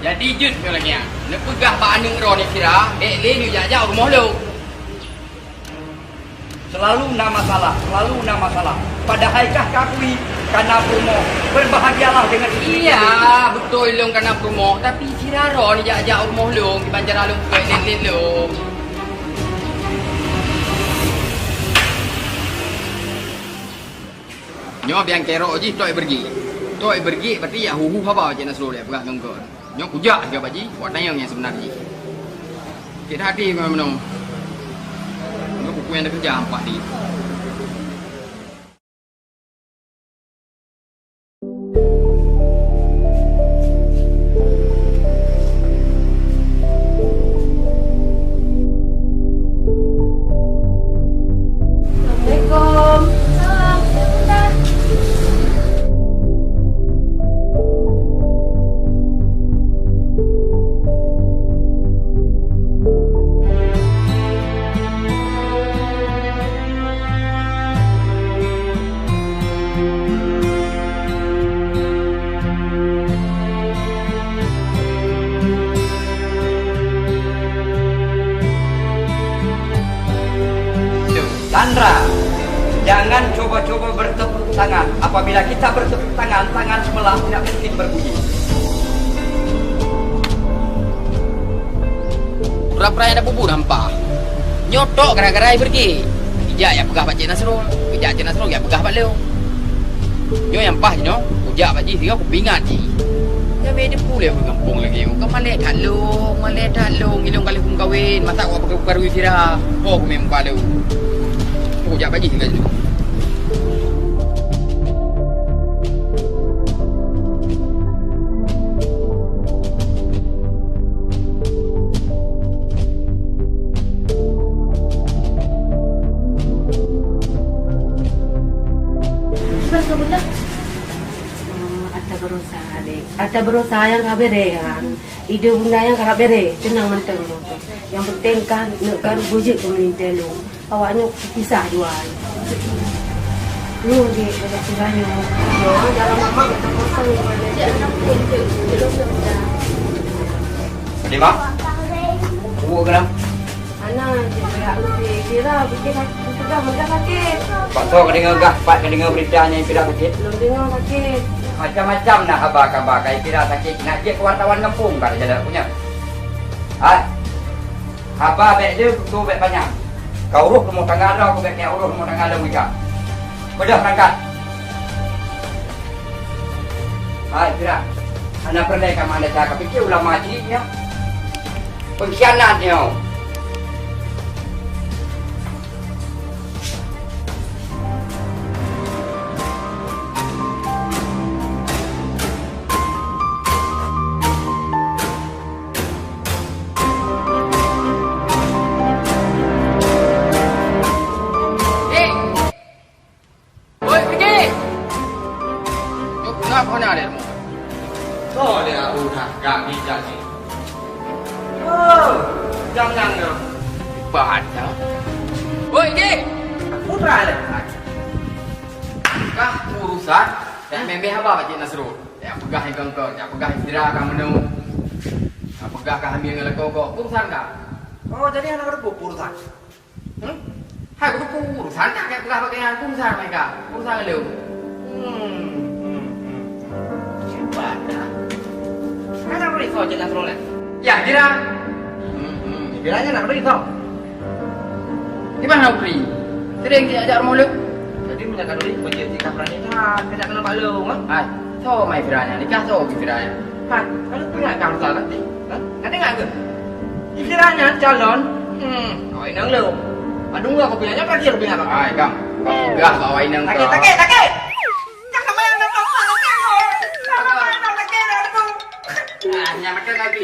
Jadi jeuet nyoe lagèe nyan, neupeugah bak aneuk droeneuh sira, bèk lé neujak-jak u rumoh lôn. Selalu na masalah, selalu na masalah. Padahai kah ka akui, ka na peurumoh. Berbahagialah dengan istri. Iya, beutôi lôn ka na peurumoh, tapi sira droeneuh jak-jak u rumoh lôn, kiban cara lôn peubuet lét-lét lôn. Nyoe biang kerok jih, tok ibeureugi. Tok ibeureugi, berarti ya hu-hu haba Cik Nasrul ya, peugah ngon kon. Nyoe kujak sigoe bak jih, buat tanyong nyang seubeuna jih. Cit hati ngon meunoe. Nyoe kuku nyang teukeujah ampah di. Assalamualaikum. Salam. Chandra, jangan coba-coba bertepuk tangan. Apabila kita bertepuk tangan, tangan sebelah tidak mungkin berbunyi. Pura-pura nyang tapubuet hampa. Nyoe tok gara-gara ibeureugi. Ijak jak peugah bak Cik Nasrul, ijak Cik Nasrul jak peugah bak lôn. Nyoe nyang paih jinoe, kujak bak jih sigoe kupeuingat jih. Nyang mé depu lé ureueng gampông lagèe nyoe, ka malèe that lôn, malèe that lôn, ilôn ka lheueh meukawen, masa awak peukaru sira, ho kumé muka lôn. Kujak bak jih sigoe jinoe. Ata berusaha deh. Ata berusaha nyang ka bere kan. Idup bunda nyang ka bere, tenang mantong. Yang penting kan, nak kan bujik pemerintah lu. Awak nyoe pisah dua. Nyoe di dekat sungai nyoe. Nyoe dalam mamak betul-betul. Lima? Buat geram? Anak. Kira bikin sakit, peugah, peugah sakit. Paksa ka deungoe gah, pat ka deungoe beurita nyan Ipira sakit? Lôn deungoe sakit. Macam-macam na haba kaba ka Ipira sakit, nak jeuet keu wartawan gampông ka jalan punya. Hai. Haba bèk le, tutoe bèk panyang. Ka uroh rumoh tangga droe, ku bèk keu uroh rumoh tangga lôn mita. Beudôh rangkat. Hai, Ipira. Hana peureulèe ka mandata, ka pike ulama jih nyoe. Pengkhianat nyoe. Hei! Woi, Piki! Nyoe peue na lé rumoh? Soe lé Abu na gak bijak ni? Oh, jangan dong. Hebat dah. Woi, Piki! Putra lé. Kah urusan, dak meh-meh haba bak Cik Nasrul. Dak peugah ikon-ikon, dak peugah istirahat ka meunoe. Dak peugah ka hamil ngon lakoe kok. Urusan kah? Oh, jadi hana ka teupeu urusan? Hmm? Hai, kuteupeu urusan, tak keuneuk peugah bak kalian, urusan mereka, urusan lom. Hmm, hmm, hmm. Hebat dah. Kan nak beri kau je nak tolong. Ya, Ipira. Hmm, hmm. Ipira nyan nak beri kau. Di mana beri? Sering diajak rumah lu. Jadi, meunyo ka beri, kau jadi tak berani dah. Kena kena bak lu, ha? Hai, so mai Ipira nyan, nikah so Ipira nyan. Hai, kalau punya kau salah nanti. Hah? Ka deungoe keuh? Ipira nyan calon, hmm, awak inong lôn. Padum gak kopi nyan terakhir kopi nyan. Hai, Kang. Peugah bak awak inong. Sakét, sakét, sakét. Jangan main dengan orang sakét. Jangan main dengan sakét, aku. Ah, nyan makan lagi.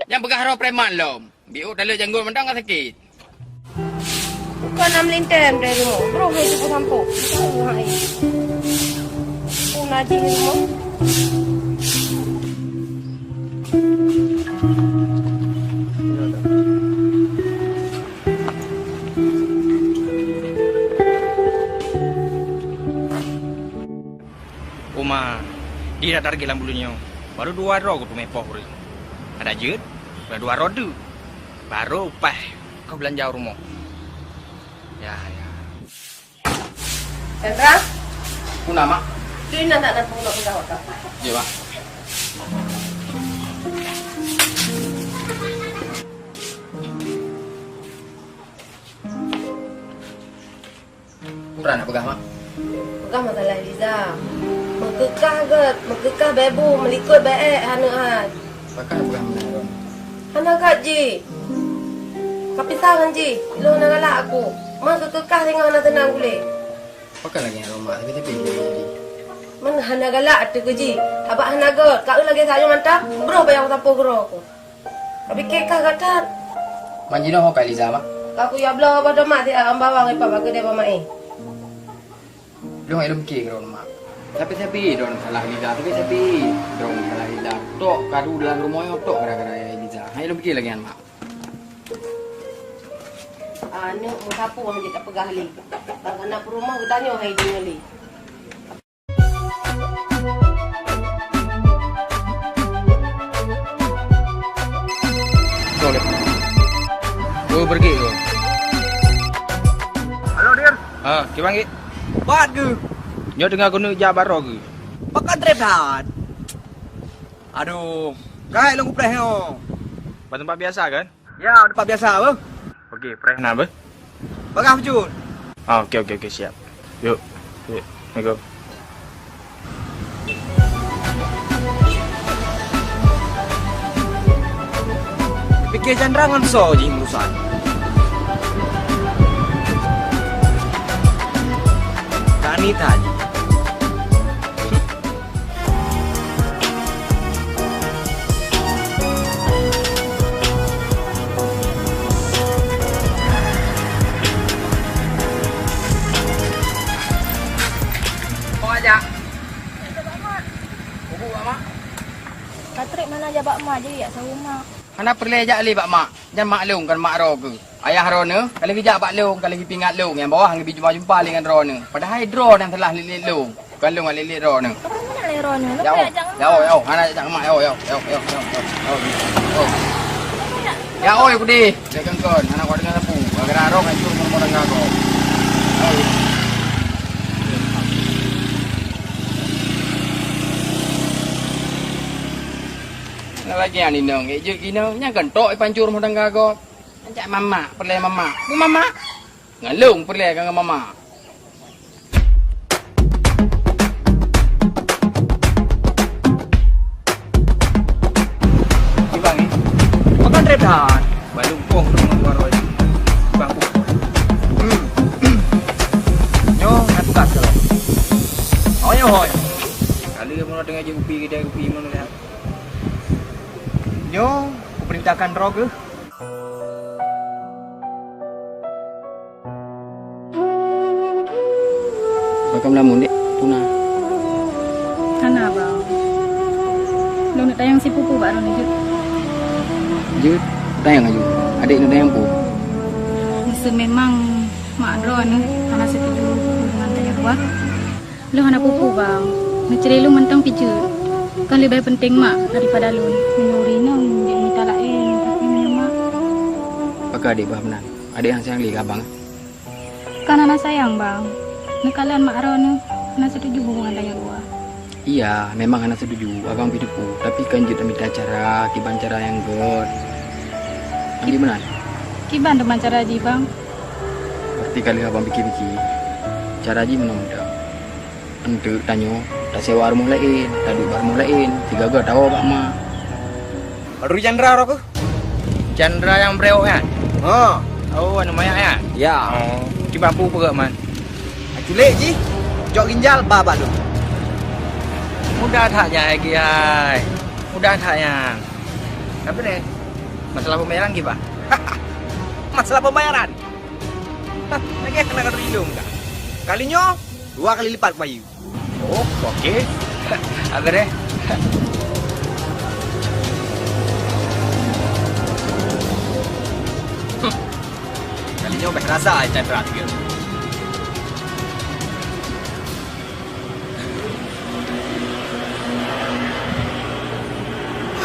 Nyang peugah roh preman lom. Biôk taleuek janggôt mantong ka sakét. Bukan na meulintèe dari rumoh. Bro, hai teupeu sampok. Tahu hai. Oh, na jih rumoh. Uma, di datar lam buleuen nyoe. Baru dua droe kuteumé poh ureueng. Ada jeuet, ada dua droe deuk. Baru paih ka beulanja u rumoh. Ya, ya. Chandra? Peue na, Mak? Di na, nak, nak, nak, nak, nak. Ya, Mak. Peue na peugah, Mak? Peugah masalah Eliza. Meukeukah gèt, meukeukah bèe bu, meulikot bèe ék, hana hai. Pakon peugah meunan, Rom? Hana gèt jih. Ka pisah ngon jih, ilôn hana galak aku. Meukeukah singoh hana seunang kulét. Pakon lagèe nyan, Rom, Mak? Tapi, tapi, jadi. Man hana galak ateueh keu jih. Abak hana gèt, ka eu lagèe sayong mantong, broh payah kusapoh keudroe ku. Ka pike kah gata? Man jinoe ho ka Eliza, Mak? Ka kuyue bloe boh tomat siat lam bawang ipat bak keudè Bang Maé. Lôn hai lôn pike keudroe, Mak. Tapi sabe droeneuh salah Eliza, tapi sabe droeneuh salah Eliza. Tok kadu dalam rumoh nyoe tok gara-gara Eliza. Hai lôn pike lagèe nyan, Mak. Aneuk meusapeue han jeuet tapeugah lé. Bak hana peurumoh geutanyoe hai deungoe lé. Boleh. Gue pergi gue. Halo, Dir. Ha, kiban, Git? Pat geuh. Nyoe teungoh keuneuk jak baro geuh. Pakon trép that. Aduh, ka hai lôn kupreh nyoe. Bak teumpat biasa kan? Ya, teumpat biasa, beuh. Oke, preh na, beuh. Bagah, Jun. Ah, oke, oke, oke, siap. Yuk, yuk, assalamualaikum. Pike Chandra ngon soe jih urusan? Tani tadi. Ho jak? Bubu bak mak. Patrick mana jak bak mak, jadi jak saweue mak. Hana peureulèe jak lé bak mak. Nyan mak lôn, kon mak droe keuh. Ayah droeneuh ka lheueh geujak bak lôn, ka lheueh geupeuingat lôn, nyang bahwa han geubi jumpa-jumpa lé ngon droeneuh. Padahai droeneuh nyang salah lét-lét lôn, kon lôn nyang lét-lét droeneuh. Ron, ya, oh, ya, oh, ya, oh, hana jak mak, ya, oh, ya, oh, ya, oh, ya, oh, ya, oh, ya, oh. Ya, oh, ya, putih. Dia kengkon, hana kuat dengan lampu. Gara-gara roh hancur rumah tangga kau. Oh, ya. Nah, lagi yang inong, eh, jut inong, nyang kentok pancur rumah tangga kau. Ajak mamak, peureulèe mamak. Bu mamak. Ngalong peureulèe ka ngon mamak. Ibang, eh? Makan trep dah. Balu kong tu keluar baju. Ibang, nyoe nak tugas kalau. Oh, ya, hoi. Kali mula tengah je kupi, kedai kupi mana dah. Nyoe, kuperintahkan droe keuh. Bak ka meulamun, Dek, tuna. Hana, Bang. Lôn neuk tanyong sipupu bak droeneuh jeuet. Jeuet, tanyong aju. Adék neuk tanyong peue? Meuseu memang mak droeneuh hana setuju hubungan tanyoe dua. Lôn hana peue-peue, Bang. Neucre lôn mantong pih jeuet. Kan leubeh peunteng mak daripada lôn. Meunyoe ureueng inong jeuet mita laén, tapi meunyoe mak. Pakon adék bah meunan? Adék han sayang lé keu abang? Kan hana sayang, Bang. Neukalon mak droeneuh hana setuju hubungan tanyoe dua. Iya, memang hana setuju. Abang pih teupeue. Tapi kan jeuet mita cara, kiban cara nyang göt. Nyang di meunan? Kiban teuma cara jih, Bang? Berarti ka lheueh abang pike-pike. Cara jih meunan mantong. Enteuk tanyoe tasewa rumoh laén, taduek bak rumoh laén, sigaga tawoe bak ma. Paduri Chandra roh keuh? Chandra nyang brewok nyan? Ha. Oh, aneuk manyak nyan? Ya. Oh, kiban peue peugah man? Aculék jih, cok ginjal ba bak lôn. Mudah that nyan, hai Kiai. Mudah that nyan. Tapi neh, masalah pembayaran kiban? Masalah pembayaran? Hah, lagèe hana ka teurilông kah? Kali nyoe, dua kali lipat kubayeue. Oh, oke. Agak deh. Kali nyoe beh rasa ai Chandra tiga.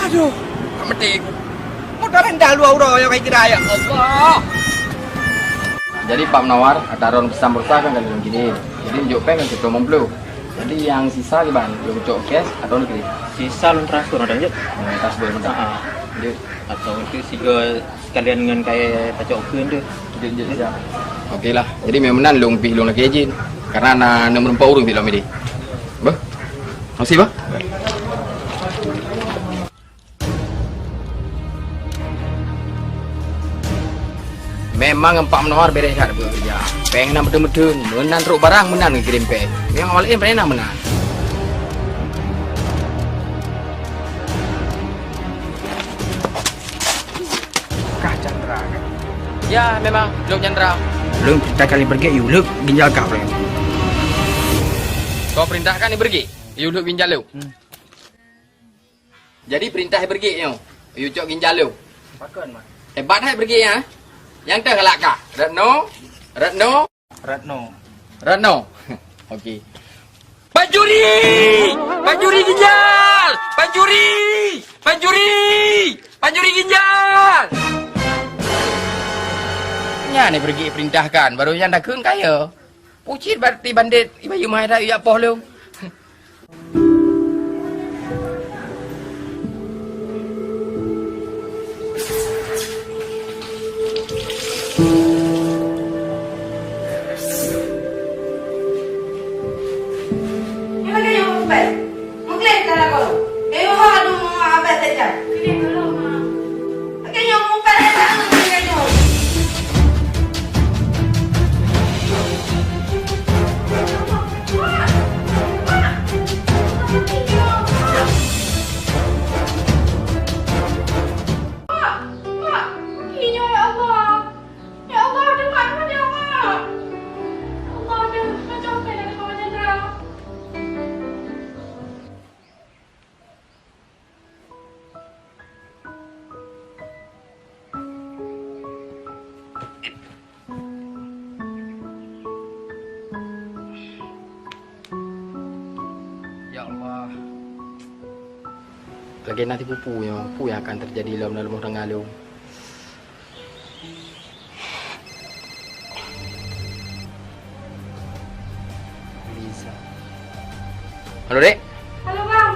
Aduh, ka meuté ku. Mudah rendah luwa uroe nyang kai kira, ya Allah. Jadi Pak Menawar, ata droen peusan bursa kan ka lheueh lôn kirim. Jadi neujok péng kan siplôh limong ploh. Jadi nyang sisa kiban, lôn cok cash atau neukirém? Sisa lôn transfer, ada jeuet? Hmm, transfer, mantap. Ha, ha. Jeuet. Atau itu siga sekalian ngon kayèe tacok kheun tu. Jeuet, jeuet, siap. Oke lah. Jadi memang meunan lôn pih lôn lakèe jih. Karena na, na meurumpok ureueng pih lom idéh. Beuh. Makasih, bah. Memang empat menawar beres that bekerja. Péng na meuteun-meuteun, meunan trok barang, meunan geukirém péng. Nyang awak laén pernah meunan. Kah Chandra kan? Ya, memang, Luk Chandra. Lôn perintahkan ié Bergek yue lheuek ginjal kah, Frank? Kau perintahkan ié Bergek yue lheuek ginjal lôn? Hmm. Jadi perintah ié Bergek nyoe, yue cok ginjal lôn. Pakon, Mak? Hebat hai Bergek, ya? Nyang teuh galak kah? Retno? Retno? Retno. Retno. Oke. Pancuri! Pancuri ginjal! Pancuri! Pancuri! Pancuri ginjal! Nyan ié Bergek perintahkan, baru nyan takheun kaya. Pucit berarti bandét, ibayu mai dah yak poh lôn. Mak! Mak! Mak! Mak! Mak! Ya Allah! Ya Allah, dengar pada Mak! Ya Allah, dah, dah capek dah dengar macam tu. Lagèe na sipupu nyoe, peue nyang akan teujadi lom dalam rumoh tangga lôn? Bisa. Halo, Dek. Halo, Bang.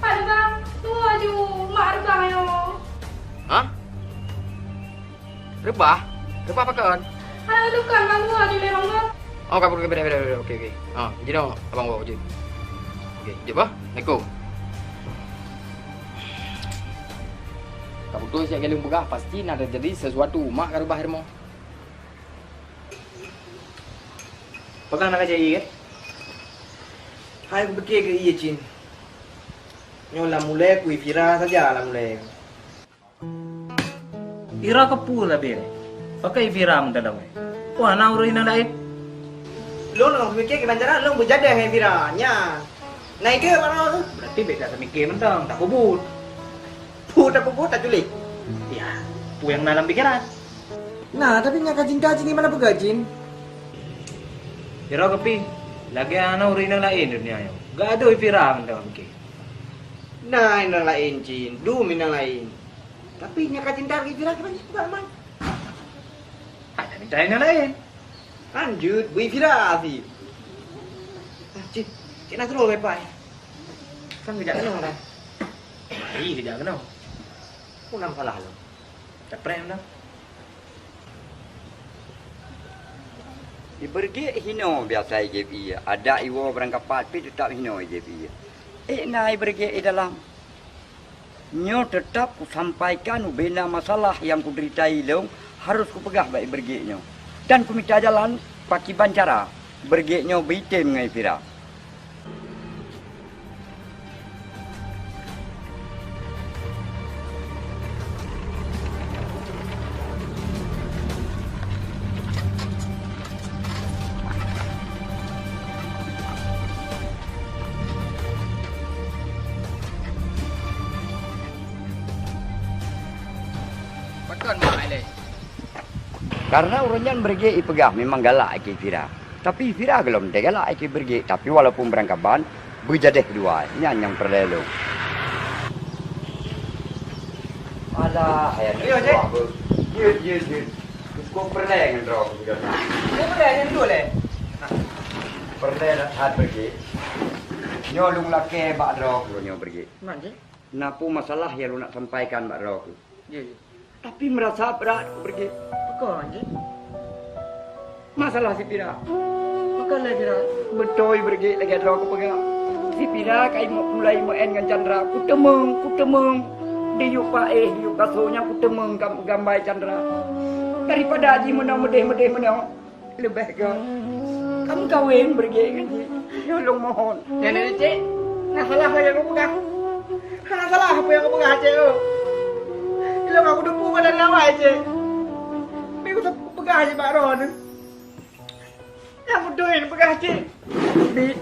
Halo, Bang. Tuwoe ju mak reubah nyoe. Hah? Reubah? Reubah pakon? Hana tukang, Bang, dua ju lé, Bang, dua. Oh, ka, oke, oke, oke, oke, oke. Ah, jinoe abang bawa jeuet. Oke, jeuet bah. Assalamualaikum. Ka beutôi siat keu lôn peugah, pasti na teujadi sesuatu. Mak ka reubah rumoh. Pakon na ka jai, kan? Hai kupike keu ié cin. Nyoe lam ulée kui Fira saja lam ulée. Ira keupeue sabe nyoe? Pakon Fira mantong lawét? Wah, na ureueng inong laén? Lôn ngon pike keunan cara lôn beujadeh ngon Fira. Nya. Na ide baroe tu. Berarti beda samike mantong, tapeubuet. Peue tapeubuet, taculik. Ya, peue nyang na lam pikeran? Nah, tapi nyang ka cinta cini mana peugah jin? Ira keupeue, lagèe na ureueng inong laén di dunia nyoe. Gadôh Fira mantong pike. Na inong laén cin, dum inong laén. Tapi nyang ka cinta lagi Fira kiban cit peugah man. Hana minta inong laén. Lanjut, bui Fira afi. Ah, cit, cit na terus lepai. Kan kejak keunoe dah. Mari kejak keunoe. Peue na masalah lom? Capreh dah. Ibeureuguek hinoe biasa igép ie, adak iwoe barangkapat pih teutap hinoe igép ie. Ék na ibeureuguek i dalam. Nyoe teutap kusampaikan ubena masalah nyang kuderitai lôn harôh kupeugah bak ibeureuguek nyoe. Dan kumita jalan pakiban cara ibeureuguek nyoe beuitem ngon Fira. Pakon mak ilée? Karena ureueng nyan beureuguek ipeugah memang galak keu Fira. Tapi Fira gohlom teugalak keu beureuguek, tapi walaupun beurangkaban, beujadeh dua, nyan nyang peureulée lôn. Alah, hai aneuk buah beuh. Jeuet, jeuet, jeuet. Cukôp peureulée ngon droe keuh. Cukôp peureulée ngon droe lé. Peureulée that beureuguek. Nyoe lôn lakée bak droe keuh nyoe beureuguek. Man jih? Na peue masalah nyang lôn nak sampaikan bak droe keuh. Jeuet, jeuet. Tapi meurasa brat beureuguek. Pakon jih? Masalah si Fira. Pakon lé Fira? Beutôi beureuguek lagée droe kupeugah. Si Fira ka imok mulai meu'en ngon Chandra. Kuteumeung, kuteumeung. Diyueb paéh, diyueb kasô nyang kuteumeung gam-, gambai Chandra. Daripada jimeunoe meudeh-meudeh meunoe, leubeh gét kameukawen beureuguek ngon jih. Nyoe lôn mohon. Nyan, nyan, Cek. Na salah nyang kupeugah? Hana salah peue nyang kupeugah, Cek, oh. Ilôn aku teupeu badan awai, Cek. Meukeusud kupeugah jih bak droeneuh. Nyang beutôi neupeugah cit. Bi,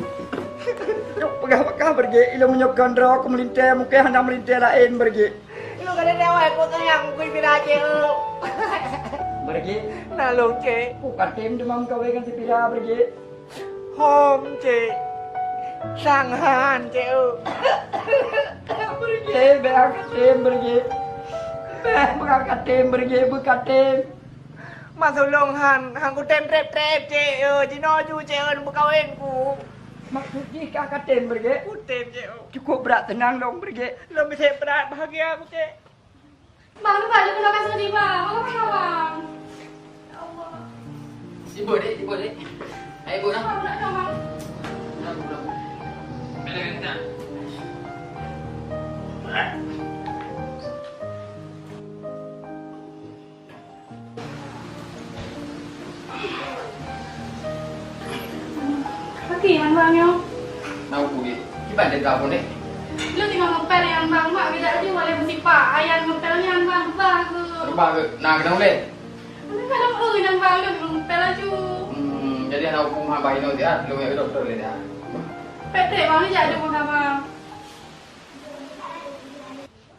peugah bak kah beureuguek, ilôn meunyoe kon droe kumeulintée, mungken hana meulintée laén beureuguek. Ilôn ka lheueh awai, kok sayang bukui Fira, Cek, oh. Beureuguek? Na lôn, Cek. Ku katem teuma meukawen ngon si Fira beureuguek. Hom, Cek. Sang han, Cek, oh. Beureuguek, bèk katem beureuguek. Bèk, bèk katem beureuguek, bèk katem. Maksud lôn han, han kutem treb-treb, Cek, yo. Jinoe ju, Cek, yo, neumeukawen ku. Maksud jih kah katem beureuguek? Kutem, Cek, yo. Cukôp brat teunang lôn beureuguek. Lôn miseue brat bahagia ku, Cek. Bang, lupa je kena kasih ni, Bang. Apa khabar, Bang? Ya Allah. Sibuk, Dek, sibuk, Dek. Ayo, Bu, nah. Bang, nak dong, Bang. Nah, Bu, nah. Bela, bela, nah. Pati han bang nyoe? Na upu jih. Kiban teuka phon deh. Lôn teungoh ngepel nyan bang, mak geujak laju walai meusipak. Ayan ngepel nyan bang, reubah keuh. Reubah keuh. Na keunoe ulèe? Aneuk ka lôn eu nyan bang, lôn ngepel laju. Hmm, jadi hana upu meuhaba inoe siat, lôn jak keu dokto lé dah. Pek trép bang, jak dong meuhaba.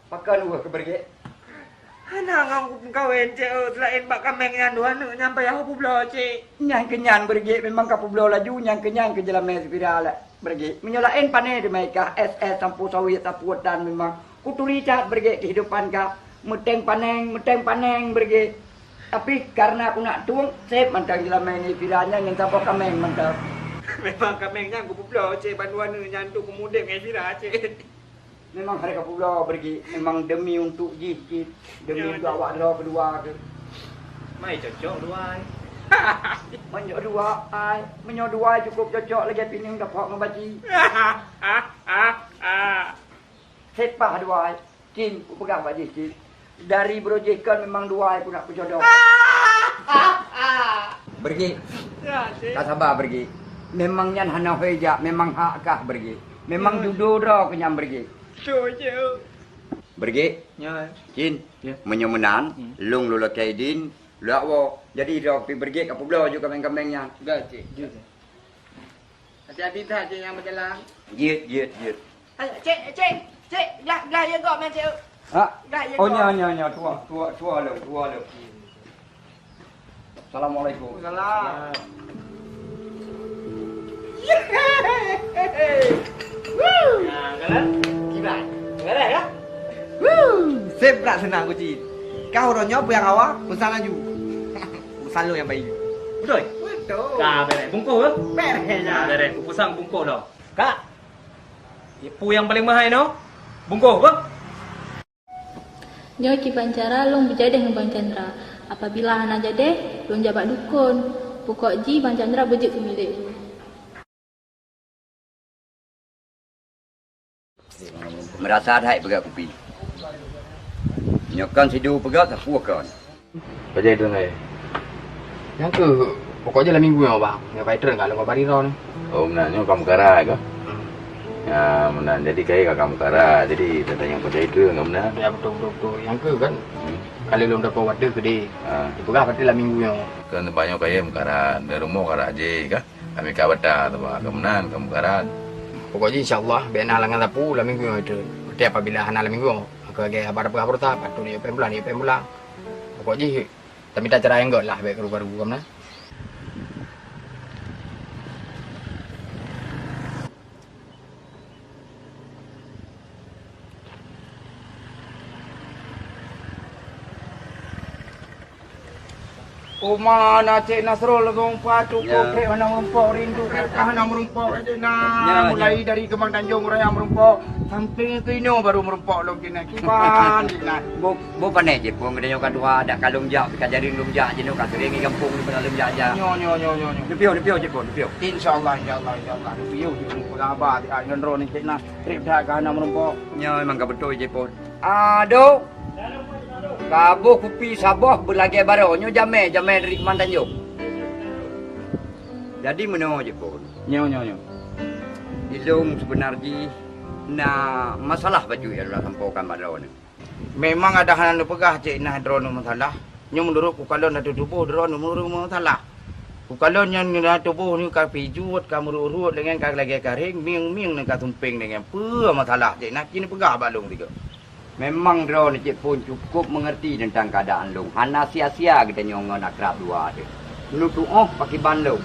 Pakon weueh keu beureuguek? Hana ngon kupeukawen, Cek, oh, seulaén bak kaméng nyan dua aneuk nyan payah kupubloe, Cek. Nyan keu nyan, Beureuguek, memang kapeubloe laju, nyan keu nyan keu jeulamé Safira la-, Beureuguek. Meunyoe laén pané teuma i kah, ès-ès sampoe saweue sapeue tan memang. Kuturi that, Beureuguek, keuhidopan kah. Meuténg panéng, meuténg panéng, Beureuguek. Tapi kareuna kunak tueng, sép mantong jeulamé ngon Safira nyan ngon saboh kaméng mantong. Memang kaméng nyan kupeubloe, Cek, ban dua aneuk nyan untuk kumudép ngon Safira, Cek. Memang hareuga pulo, Beureuguek, memang demi untuk jih cit, demi untuk awak droe keudua keuh. Mai cocok dua ai. Meunyoe dua ai, meunyoe dua ai cukup cocok lagèe pineung dapok ngon baci. Sepah dua ai, cit, kupeugah bak jih cit. Dari brojih kon memang dua ai peunak peujodoh. Beureuguek. Ya, Cek. Ka saba, Beureuguek. Memang nyan hana hôi jak, memang hak kah, Beureuguek. Memang judo droe keuh nyan, Beureuguek. Beutôi, Cek. Beureuguek. Ya. Cin. Ya. Meunyoe meunan, lôn lôn lakèe idin, lôn jak woe. Jadi droe pih Beureuguek kapeubloe ju kaméng-kaméng nyan. Ga, Cek. Jeuet, Cek. Hati-hati that, Cek, nyang meujalan. Jeuet, jeuet, jeuet. Hai, Cek, Cek, Cek, glah, glah, ya, gok, man, Cek. Ha? Glah, ya, oh, gok. Nya, nya, nya, tuah, tuah, tuah lom, tuah lom. Assalamualaikum. Salam. Woo. Nah, kalau kiban. Beres, ya? Woo. Sip pula seunang kuci. Kau uroe nyoe peue nyang hawa, pesan laju. Pesan lôn nyang bayi. Beutôi? Beutôi. Ka beres. Bungkôh, ya? Beres, ya. Ka beres. Pesan bungkôh dah. Kak, peue nyang paleng meuhai nyoe? Bungkôh, beuh? Nyoe kiban cara lôn beujadeh ngon Bang Chandra. Apabila hana jadeh, lôn jak bak dukon. Pokok jih Bang Chandra beujeuet keu milék lôn. Meurasa that peugah kupi. Nyoe kon sidu peugah sapeue kon. Bajai treun hai. Nyang keuh, pokok jih lam minggu nyoe, Bang. Nyoe pai treun ka lôn bak bari droe ni. Oh, meunan nyoe ka meukarat kah? Ya, meunan. Jadi kayèe ka, ka meukarat. Jadi, teuntang nyang bajai treun ka meunan. Ya, beutôi, beutôi, beutôi. Nyang keuh kan, hmm, ka lheueh lôn dapat watèe keudeh. Ha. Dipeugah watèe lam minggu nyoe. Kan banyak kayèe meukarat. Dari rumoh karat jih kah? Kami ka bata, teuma ka meunan, ka meukarat. Pokok jih, insya Allah, bèk na halangan sapeue lam minggu nyoe treun. Berarti apabila hana lam minggu nyoe, maka lagèe haba tapeugah baroesa, patôt yue péng pulang, yue péng pulang. Pokok jih, Tamita cara nyang göt lah, bèk karu-karu, ka meunan. Oma na Cek Nasrul lagong pa cukup. Ya. Trép hana meurumpok, rindu trép ka hana meurumpok, Cek na. Ya, ya. Mulai dari Kemang Tanjong raya meurumpok, sampai ke inoe baru meurumpok lom, Cek na. Kiban, Cek na. Bo, bo pané, Cek Pon, geutanyoe ka tuha, dak ka lôn jak, ka jareung lôn jak, jinoe ka sering di gampông, di lôn jak, jak. Nyo, nyo, nyo, nyo, nyo. Neupiôh, neupiôh, Cek Pon, neupiôh. Insya Allah, insya Allah, insya Allah. Neupiôh, neupiôh. Peugah haba, ah, ngon droeneuh, Cek na. Trép that ka hana meurumpok. Nyo, memang ka beutôi, Cek Pon. Adoh. Ka boh kupi saboh beulagèe baroe. Nyoe jamèe, jamèe dari Kemang Tanjong. Jadi meunoe, Cek Pon. Nyo, nyo, nyo. Ilôn seubeuna jih na masalah bacut nyang lôn sampoekan bak droeneuh. Memang adak hana neupeugah, Cek na, droeneuh masalah. Nyoe meunurot kukalon ateueh tuboh droeneuh meunurot masalah. Kukalon nyan na tuboh nyoe ka pijuet, ka meurot-rot, deungon ka lagèe karéng, mieng-mieng nyan ka sumpéng deungon. Peue masalah, Cek na, ci neupeugah bak lôn sigoe. Memang droeneuh Cek Pon cukup meungerti teuntang keuadaan lôn. Hana sia-sia geutanyoe ngon akrab dua teuh. Neutuoh pakriban lôn.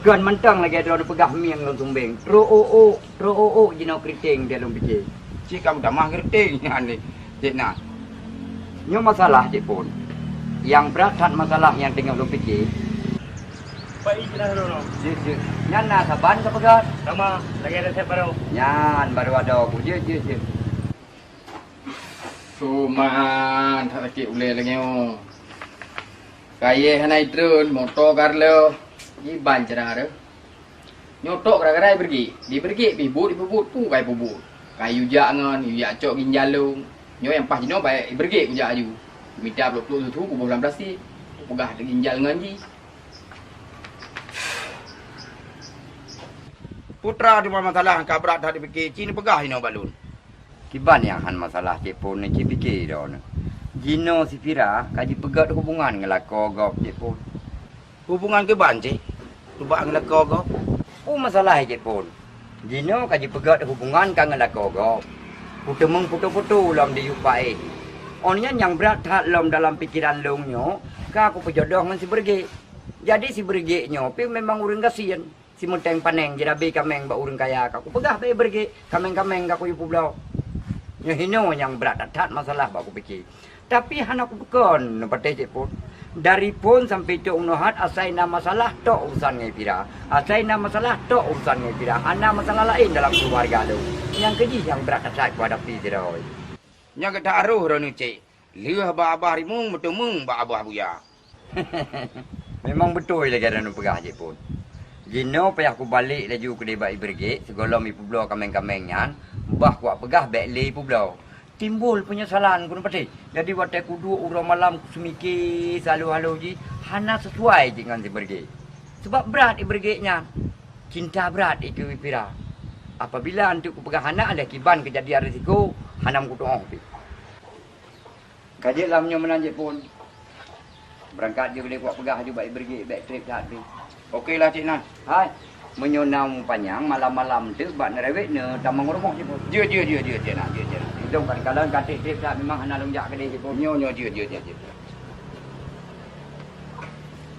Kon mantong lagèe droeneuh peugah mieng lôn sumbeng. Trok-ok, trok-ok jinoe keuriteng di lôn pike. Cit ka meutamah keuriteng nyan lé, Cek na. Nyoe masalah Cek Pon. Nyang brat that masalah nyang teungoh lôn pike. Jeuet, jeuet. Nyan na saban ka peugah. Sama, lagèe resep baroe. Nyan baru adoe ku. Jeuet, jeuet, jeuet. Suman, that sakét ulèe lagèe nyoe. Kayèe hana jitreun, moto ka reuloh. Kiban cara reuh. Nyoe tok gara-gara ibeureuguek. Dibeureuguek pih buet, ipeubuet, peue ka ipeubuet. Ka yue jak ngon, yue jak cok ginjal lôn. Nyoe nyang paih jinoe bèk ibeureuguek kujak aju. Mita plôk-plôk su-su kuboh lam plastik. Kupeugah ginjal ngon jih. Putra teuma masalah ka brat that dipike, ci neupeugah inoe bak lôn. Kiban nyang han masalah Cek Pon neuci pike droeneuh. Jinoe Safira ka jipeugèt hubungan ngon lakoe gob Cek Pon. Hubungan kiban, Cek? Tubak ngon lakoe gob? Peue masalah Cek Pon? Jinoe ka jipeugèt hubungan ka ngon lakoe gob. Kuteumeung foto-foto lom di yup paéh. Oh nyan nyang brat that lom dalam pikeran lôn nyoe, ka kupeujodoh ngon si Beureuguek. Jadi si Beureuguek nyoe pih memang ureuëng gasien. Simeuteng paneng jirabe kaméng bak ureuëng kaya ka kupeugah bak Beureuguek, kaméng-kaméng ka kuyue peubloe. Nyoe hinoe nyang brat that-that masalah bak kupike. Tapi hana kupukon neupatéh Cek Pon. Dari phon sampai cok unoe hat asai na masalah tok urusan ngai Pira. Asai na masalah tok urusan ngai Pira. Hana masalah laén dalam keuluwarga lôn. Nyang keujih nyang brat that-that kuhadapi sidroe. Nyang gata aroh droeneuh cek. Lheueh bak abah rimueng, meuteumeung bak abah buya. Memang beutôi lagée droeneuh peugah jih Pon. Jinoe payah kubalek laju keudeh bak Ibeureuguek sigohlom ipeubloe kaméng-kaméng nyan, bah kuwak peugah bék lé ipeubloe. Timbul peunyesalan keuneuk patéh. Jadi watée kuduek uroe malam kuseumike sihalo-halo jih hana sisuai jih ngon si Ibeureuguek. Sabab brat Ibeureuguek nyan. Cinta brat ikeue Pira. Apabila anteuk kupeugah hana lé kiban keujadian risiko hana meukutoh pih. Ka jeuet lah meunyoe meunan jeuet Pon. Beurangkat jeuet lé kuwak peugah aju bak Ibeureuguek bék treb that pih. Oke lah cit na. Hai, meunyoe na panyang malam-malam teuk bak neurewek neutamong rumoh jeuet Pon. Jeuet jeuet jeuet jeuet jeuet na jeuet jeuet na. Idong kadang-kadang ka treb that memang hana lôn jak keudeh jeuet Pon. Nyoe nyoe jeuet jeuet jeuet jeuet.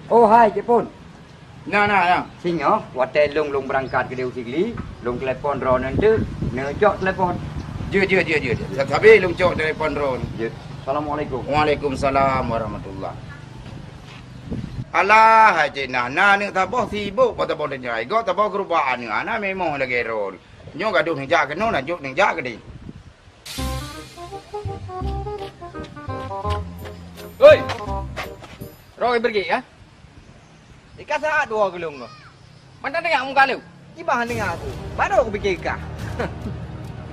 Oh hai jeuet Pon. Na na na. Singoh watée lôn lôn beurangkat keudeh u Sigli, lôn telepon droeneuh teuk, neucok telepon. Jeuet jeuet jeuet jeuet. Sabe lôn cok telepon droeneuh. Jeuet. Assalamualaikum. Waalaikumsalam warahmatullah. Alah hai cit na na neuk saboh sibok bak saboh deunjai gok saboh geurubak aneuk hana memoh lagée droeneuh. Nyoe gadoh neujak keunoe na jok neujak keudeh. Hoi! Roh Ibeureuguek ya? Ika saat dua geulong kah? Mantang tengok muka lu. Ibah tengok aku. Baru aku fikir kah.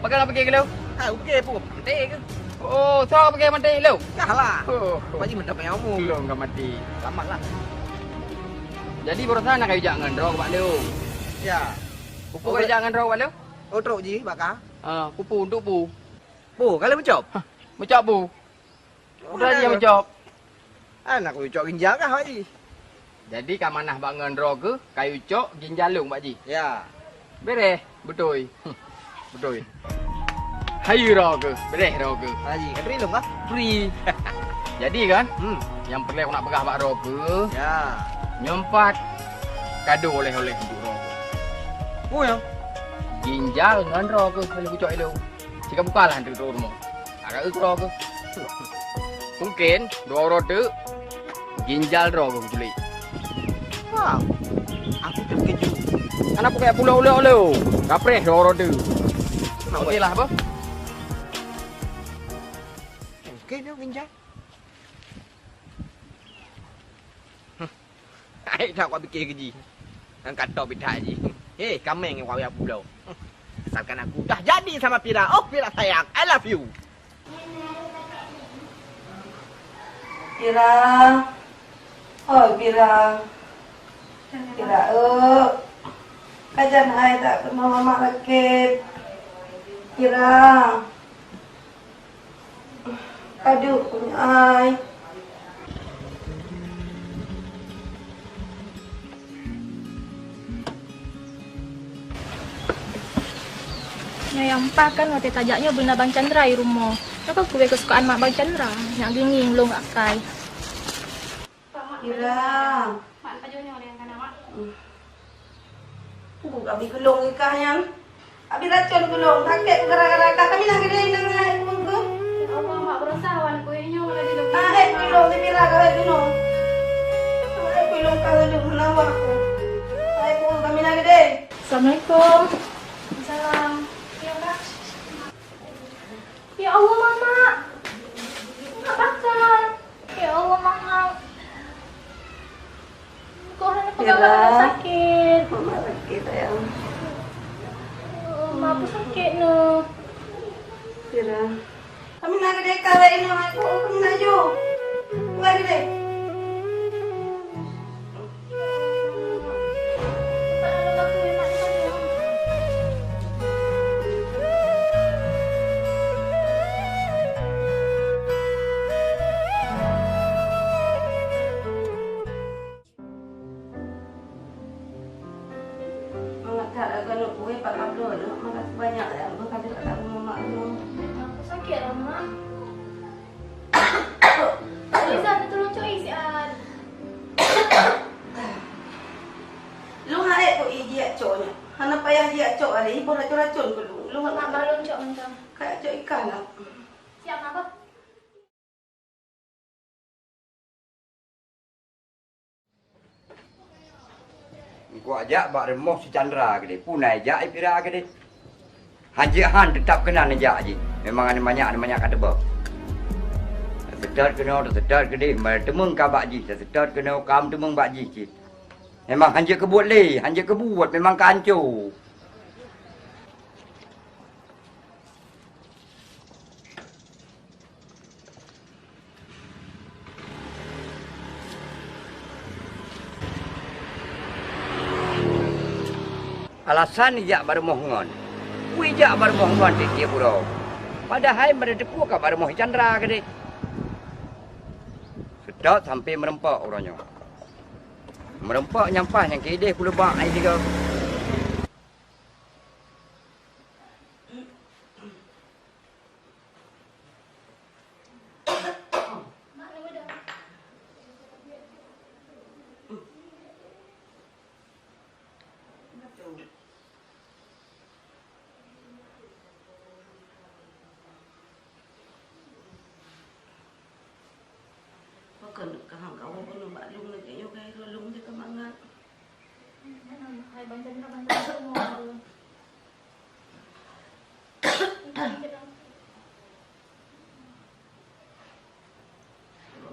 Pakai nak fikir lu? Ha, aku fikir apa? Mati ke? Oh, so pakai mati lu? Kah lah. Oh. Pagi mantap yang umur. Belum kah mati. Selamat lah. Jadi barusan nak kayu jak ngan roh bak lu. Ya. Kupu kayu jak ngan roh bak lu? Oh, trok ji baka. Ah, kupu untuk pu. Pu, kalau mencop. Mencop pu. Udah dia mencop. Anak kucok ginjal kah Pak Ji? Jadi ka manah bak ngon droe keuh, kayu cok ginjal lôn Pak Ji. Ya. Bereh, beutôi. Beutôi. Hayu droe keuh, bereh droe keuh. Pak Ji, kan free lôn kah? Free. Jadi kan? Hmm. Nyang peureulée nak peugah bak droe keuh. Ya. Nyoe pat kado oleh-oleh untuk droe keuh. Oh ya. Ginjal ngon droe keuh, kalau kucok ilong. Cika bukalah hantu tu rumoh. Agak eu keudroe keuh. Mungken dua uroe teuk ginjal droe keuh kuculik. Wow, aku terkejut. Kan aku kayak pulau ulok lu. Kapreh dua uroe teuk. Oke lah apa? Oke dia ginjal. Hai dah kau fikir ke ji. Nang kata pita ji. Hei, kameng yang kau pulau. Asalkan aku dah jadi sama Pira. Oh, Pira sayang. I love you. Pira. Oh, Pira. Pira, eh. Kajan hai tak kena mamak rakit. Pira. Aduh, kunyai. Nyang empat kan watée tajak nyoe beuna Bang Chandra i rumoh. Nyoe kan kue kesukaan mak Bang Chandra, nyak gingi ulôn akai. Ira. Mak pajoh nyoe dengan kana mak. Buku abi gelong ikah nyan. Abi racun gelong, sakét gara-gara ikah. Kami nak gede inang hai buku. Ya Allah, mak berusaha wan kue nyoe lagi lebih. Ah, hai gelong di Mira ka hai gelong. Hai gelong ka hai gelong menawa aku. Hai buku kami nak gede. Assalamualaikum. Salam. Ya, Kak. Ya Allah, Mama. Mak bakal. Ya Allah, Mama. Kok hana peugah sakit? Mama sakit, sayang. Ya Allah, Mak, apa sakit ni? Kira. Kami nak gede kawai ini, Mak. Kami nak ju. Bukan gede. Mangat that lagèe aneuk kuweh pat kabloe, Neuk. Makasih banyak, ya. Beuh ka jeuet that rumoh mak lôn. Aku sakit lah, Mak. Iza, neutulông cok ie siat. Lôn han ék keu ie jiak cok nyoe. Hana payah jiak cok, ada iboh racôn-racôn keu lôn. Lôn Mak, ba lôn cok mantong. Kayak cok ikan lah. Siap, Mak, bah. Geukuak jak bak rumoh si Chandra keudeh. Peue na jak i Pira keudeh. Hanjeuet han, teutap keunan jak jih. Memang aneuk manyak, aneuk manyak ka teuba. Taseutôt keunoe, taseutôt keudeh, meuteumeung ka bak jih, taseutôt keunoe, ka meuteumeung bak jih cit. Memang hanjeuet keubuet lé, hanjeuet keubuet, memang ka ancô. Alasan ijak bak rumoh ngon. Peue ijak bak rumoh ngon tiep-tiep uroe. Padahai meunyoe teupeue ka bak rumoh Chandra keudeh. Seutôt sampoe meureumpok uroe nyoe. Meureumpok nyan paih nyang keudeh kuleubak ai tiga. Pakon ka han kawoe keunoe bak lôn lagèe nyoe, ka lôn jeuet keu mangat. Hai, banca jih, banca jih, mau.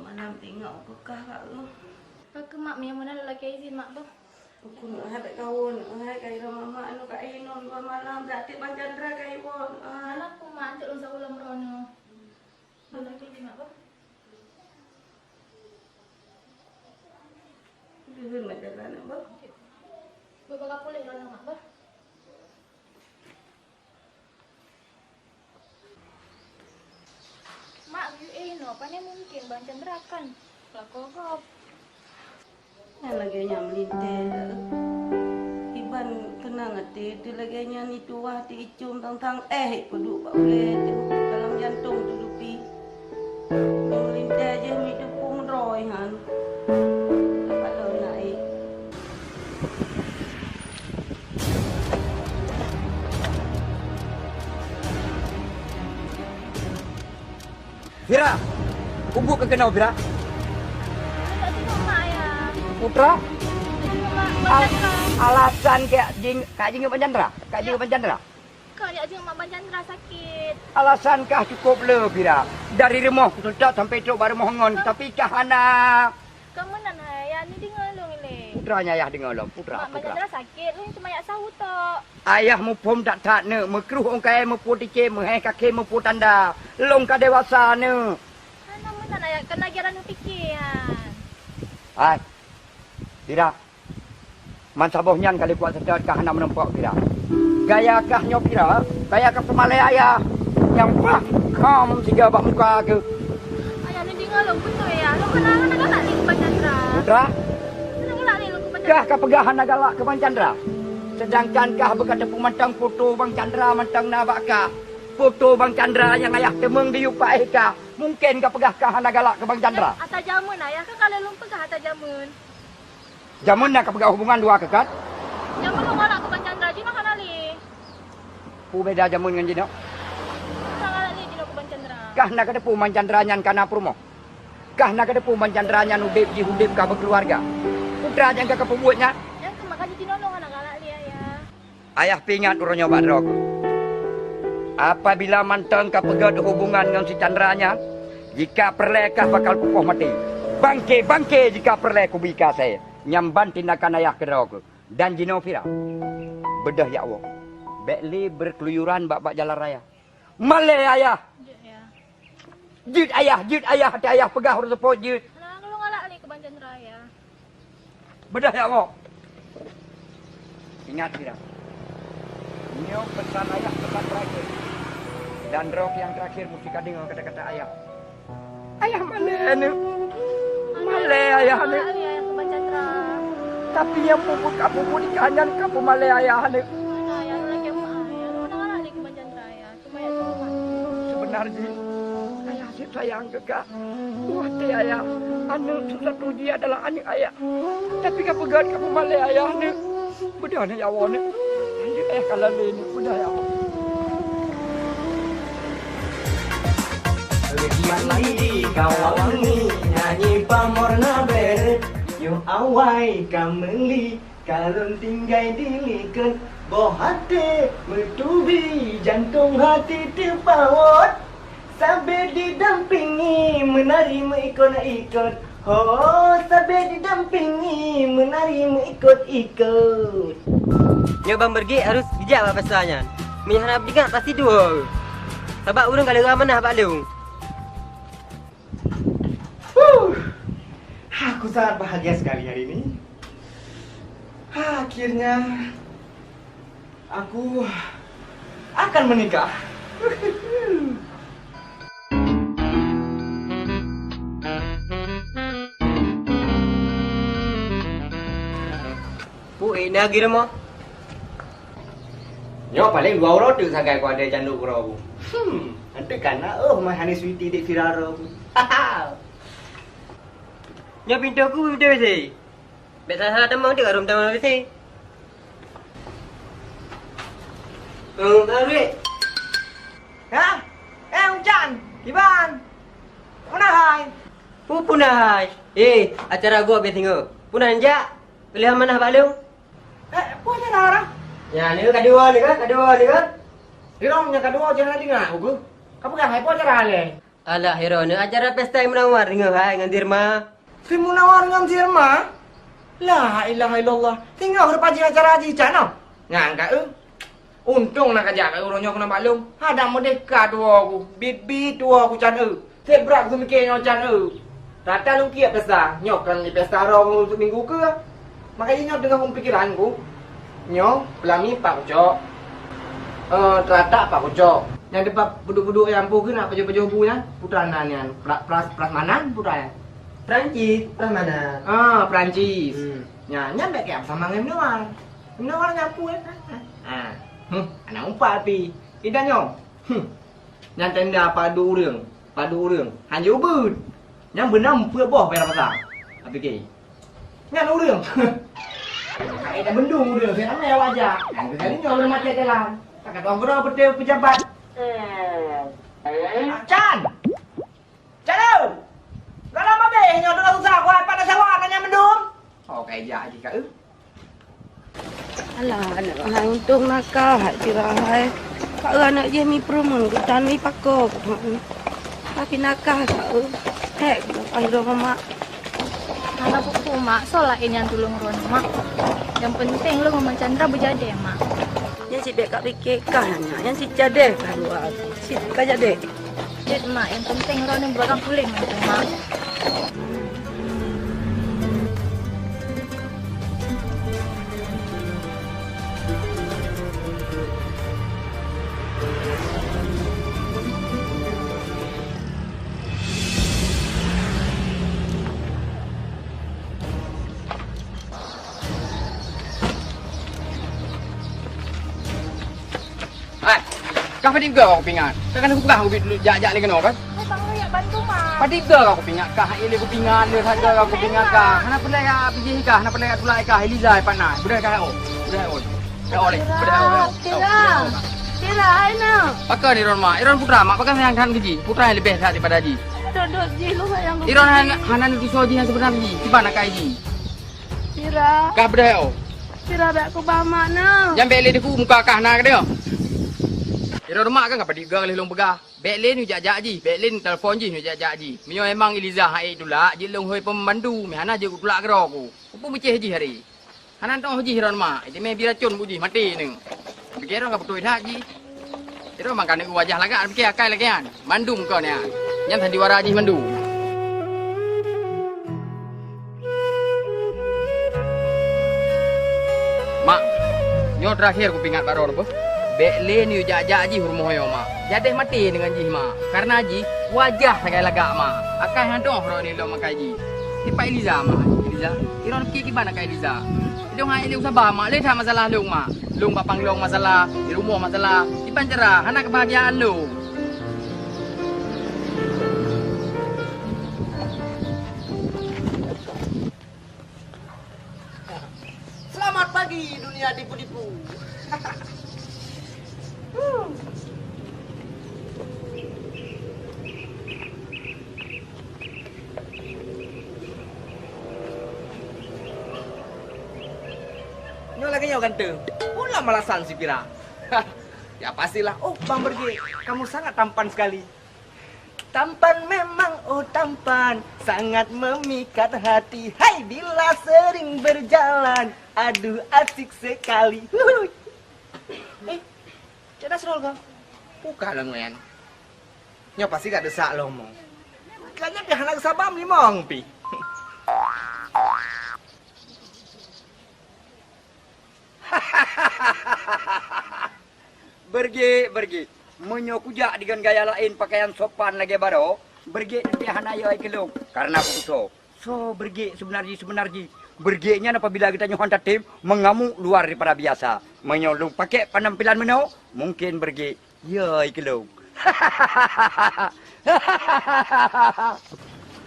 Malam tinggai keu kah, Kak, tu. Pakon mak, meunyoe meunan lôn lakèe izin, Mak, bah. Aku nak hai bèk kawon, hai kai rama mak anu ka inong dua malam, dak tik ban Chandra kai won, ah. Anak ku mak, cok lôn saulom rono. Lôn lakèe izin, Mak, bah. Lôn mak jalan, Mak, bah. Beubaga puléh rono, Mak, bah. Mak, yue inoe, pane mungken ban Chandra kan lakoe gob. Nyang lagèe nyan meulintèe, iban keunong até teuh lagèe nyan, ituwah teuicum tang-tang éh ipeuduek bak ulèe teuh, dalam jantông teuh dupi. Meulintèe jih meuteupeu meudroe han. Kepala na éh. Fira, peue buet keuh keunoe, Fira? Ka jijak jingok mak, Ayah. Putra? Ka jijak jingok mak, Al-, Ban Chandra. Alasan kah jing-, ka jingok Ban Chandra? Ka jingok Ban Chandra? Ka jak jingok mak, Ban Chandra sakét. Alasan kah cukup le, Fira. Dari rumoh kuseutôt sampai trok bak rumoh ngon, tapi kah hana. Ka meunan hai, Ayah, neudeungoe lôn ilèe. Putra nyan Ayah deungoe lom, Putra, Mak, Putra. Ban Chandra sakét, lôn cuma jak saweue tok. Ayah muphom that-that neuk, meukrôh ôn kayèe meuphom ticém, meuhèh kakém meuphom tanda. Lôn ka dewasa neuk. Hana meunan, Ayah, ka na geura neupiké nyan. Hai, Fira. Man saboh nyan ka lheueh kuat seutôt kah hana meurumpok Fira. Gaya kah nyoe Fira, gaya ka peumalèe ayah nyang paih kham sigoe bak muka keuh. Ayah, neudeungoe lôn beutôi, Ayah. Lôn hana, hana galak lé keu Ban Chandra. Putra? Hana galak lé lôn keu Ban Chandra. Kah ka peugah hana galak keu Ban Chandra? Seudangkan kah beuka teupeu mantong foto Ban Chandra mantong na bak kah. Foto Ban Chandra nyang ayah teumeung diyup paéh kah. Mungken ka peugah kah hana galak keu Ban Chandra. Ata jameun, Ayah, kan ka lheueh lôn peugah ata jameun. Jameun na ka peugah hubungan dua keuh kan? Jameun lôn galak keu Ban Chandra, jinoe hana lé. Peue beda jameun ngon jinoe? Hana galak lé jinoe keu Ban Chandra. Kah na kateupeue Ban Chandra nyan ka na peurumoh? Kah na kateupeue Ban Chandra nyan udép jih udép ka beukeuluwarga? Putra nyang ka kapeubuet nyan? Nyan keuh makajih jinoe lôn hana galak lé, Ayah. Ayah peuingat uroe nyoe bak droe keuh. Apabila mantong kapeugèt hubungan ngon si Chandra nyan, jika peureulèe kah bakal kupoh maté. Bangké-bangké jika peureulèe kubri keu asèe. Nyan ban tindakan ayah keudroe keuh. Dan jinoe Fira, beudôh jak woe. Bèk lé beukeuluyuran bak-bak jalan raya. Malèe ayah! Jeuet, Yah. Jeuet ayah, jeuet ayah, até ayah peugah ureueng seupôt jeuet. Nah, lôn galak lé keu Ban Chandra, Yah. Beudôh jak woe. Ingat, Fira. Nyoe peusan ayah, peusan terakhir. Dan droe nyang terakhir musti kadeungö kata-kata ayah. Ayah malèe aneuk. Malèe ayah aneuk. Tapi nyang peubuet ka peubuet di kah nyan ka peumalèe ayah aneuk. Seubeuna jih ayah Cit sayang keu kah. Watèe ayah, aneuk satu-satu jih adalah aneuk ayah. Tapi ka peugöt ka peumalèe ayah neuk. Beudôh neuk ya Allah neuk. Lanjut ayah ka lalé neuk. Beudôh ya Allah. Lagi kawan ni nyanyi pamor na beret. Nyoe awai ka meuli. Kalon tinggai di likot, boh até meutubi, jantong hati teupawot. Sabe didampingi meunari meuikot-ikot. Ho, sabe didampingi meunari meuikot-ikot. Nyoe Bang Bergek harus geujak bak pasta nyan. Meunyo hana beuingat pasti duo. Sabab ureueng ka leuga manah bak lôn. Huh. Aku sangat bahagia sekali hari ini. Akhirnya, aku akan menikah. Pu, eh, na geurumoh. Nyoe paléng dua uroe teuk sagai ku adé canduk keudroe. Hmm, hantu kana, oh, mai hani sweety dek Firaro. Nyoe pintoe ku, pintoe bisi. Bèk salah-salah tamong teuk, arôm tamong bisi. Oh, tarik. Hah? Eh, Ucan, kiban? Puna hai? Pu, puna hai? Eh, acara gob bèk singoh. Puna jak? Peuleueh amanah bak lôn. Eh, peue acara? Nyan, nyoe ka dua ni kan? Ka dua ni kan? Irong nyang ka dua jangan dengar aku. Ka peugah hai peue acara lé? Alah, Irong, nyoe acara pesta Munawar deungoe hai ngon Sirma. Si Munawar ngon Sirma? La ilaha illallah. Tinggal huruf aji acara aji can oh. Nyan ka eu. Untông na kajak ka uroe nyoe keunoe bak lôn. Hana meudeh ka tuwoe ku. Bit-bit tuwoe ku can eu. Seb brat kumiké nyoe can eu. Rata lôn kiep pesta. Nyoe kan di pesta roh untuk minggu keu. Makajih nyoe teungoh lam pikeran ku. Nyoe peulami pat kucok. Eh, teulatak pat kucok. Nyang teumpat peuduek-peuduek nyang ampoh keuh na pajoh-pajoh bu nyan. Putra nan nyan. Pra-, pras-, prasmanan putra nyan. Perancis, prasmanan. Ah, Perancis. Hmm. Nyan, nyan bèk kajak sama ngon Munawar. Munawar nyan peue? Ah. Hmm, aneuk umpat pih. Idak nyoe. Hmm. Nyan tenda padub ureueng, padub ureueng. Hanjeuet ubeuet. Nyan beuna meupeue boh pih rasa. Tapi ke. Nyan ureueng. Hai dah bendung ureueng, saya ramai awak jak. Nyan kali nyoe ureueng maté jalan. Tak kata orang betul pejabat. Can! Calo! Galak babeh nyoe teuka susah kuat pada sawah nanya mendung. Oh, kayak jak jih ka eu. Alah, aneuk hai untông nakah hai Sira hai. Ka eu aneuk jih mi peureumeun geutan mi pakoe. Tapi nakah ka eu. Hek, ai roh mak. Hana peue-peue, Mak. Soe laén nyang tulông droeneuh, Mak. Nyang peunteng lôn ngon Chandra beujadèe, Mak. Nyan cit bèk kapike kah nyan, nyan cit jadèe kah dua. Cit ka jadèe. Jeuet, Mak. Nyang peunteng droeneuh beurangkat puléh mantong, Mak. Hai, kah padum goe kah kupeuingat? Kah kana kupeugah ubit jak-jak lé keunoe kan? Hai, Bang, jak bantu, Mak. Padum goe kah kupeuingat kah? Hai, lé kupeuingat, lé saja kah kupeuingat kah? Hana peureulèe kah pijih kah? Hana peureulèe kah tulak kah? Hai, Liza, hai, pat na. Beudôh kah, oh? Beudôh, oh. Kira, kira, kira, hai na. Pakon Iron mak, Iron putra mak, pakon sayang that keu jih? Putra nyang leubeh that daripada jih. Dot-dot jih lôn sayang keu jih. Iron hana, hana neutusoe jih nyang seubeuna jih. Kiban akai jih. Kira. Kah beudôh, oh. Kira bèk kubah mak na. Nyang bèk lé deuku muka kah na keudéh. Iron mak kan ka padum goe lé lôn peugah. Bèk lé neujak-jak jih, bèk lé neutelepon jih neujak-jak jih. Meunyoe emang Iliza han ék tulak, jeuet lôn hôi peumandu, meuhana jeuet kutulak keudroe ku. Kupeumeucéh jih hari. Hana teuoh jih droeneuh mak, itamé bi racôn bu jih maté neuh. Pike droeneuh ka beutôi that jih. Droeneuh mak ka neueu wajah lagak, pike akai lagèe nyan. Mandum kon nyan. Nyan sandiwara jih mandum. Mak, nyoe teurakhé kupeuingat bak droeneuh beuh. Bèk lé neuyue jak-jak jih u rumoh nyoe, Mak. Jadèh maté deungon jih, Mak. Kareuna jih wajah sagai lagak, Mak. Akai han teuoh droeneuh lom akai jih. Tiep Iliza, Mak. Iliza, droeneuh pike kiban akai Iliza. Lôn han ék lé saba, Mak. Lé that masalah lôn, Mak. Lôn bak panglong masalah, di rumoh masalah. Kiban cara, hana keubahgiaan lôn. ganteng. Pula malasan si Pira. Ya pastilah. Oh, Bang Berge, kamu sangat tampan sekali. Tampan memang, oh tampan, sangat memikat hati. Hai, bila sering berjalan, aduh asik sekali. Huhuy. Eh, cek Nasrul kah? Bukan lah nyan. Nyoe pasti ka desak lomo. Kayaknya pih hana sabar meunimong pih. Bergek, bergek. Meunyoe kujak deungon gaya laén, pakaian sopan lagèe baroe, bergek teuntèe hana yo ai keu lôn, kareuna kutusoe. Soe bergek seubeuna jih, seubeuna jih? Bergek nyan apabila geutanyoe han tatem, meungamuk luar daripada biasa. Meunyoe lôn pakèk peunampilan meunoe, mungken bergek yo ai keu lôn.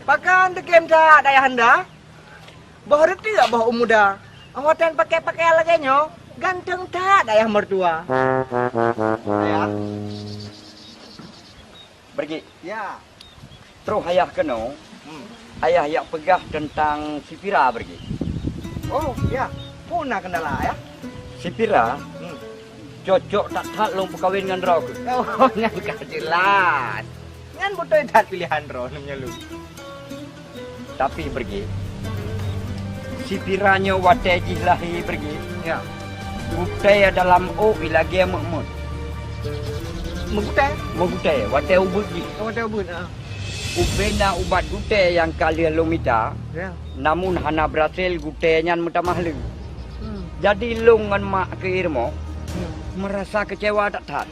Pakon teukem that, Ayahanda? Boh reutiek boh u muda. Watèe pakèk pakaian lagèe nyoe, ganteng that ayah mertua. Ayah. Bergek. Ya. Troh ayah keunoe, hmm, ayah jak peugah teuntang si Pira, Bergek. Oh, ya. Peue na keundala, Ayah? Si Pira, hmm, cocok that-that lôn peukawen ngon droe keuh. Oh, nyan ka jeulaih. Nyan beutôi that piléhan droeneuh nyoe lôn. Tapi, Bergek, si Pira nyoe watèe jih lahé, Bergek, ya, gutèe dalam ôk ilagèe meuet-meuet. Meugutèe? Meugutèe, watèe ubeut jih. Oh, watèe ubeut, ha. Ubena ubat gutèe nyang ka lheueh lôn mita, ya, namun hana beurhasil gutèe nyan meutamah lé. Hmm. Jadi lôn ngon mak keu i rumoh, hmm, meurasa keucewa that-that.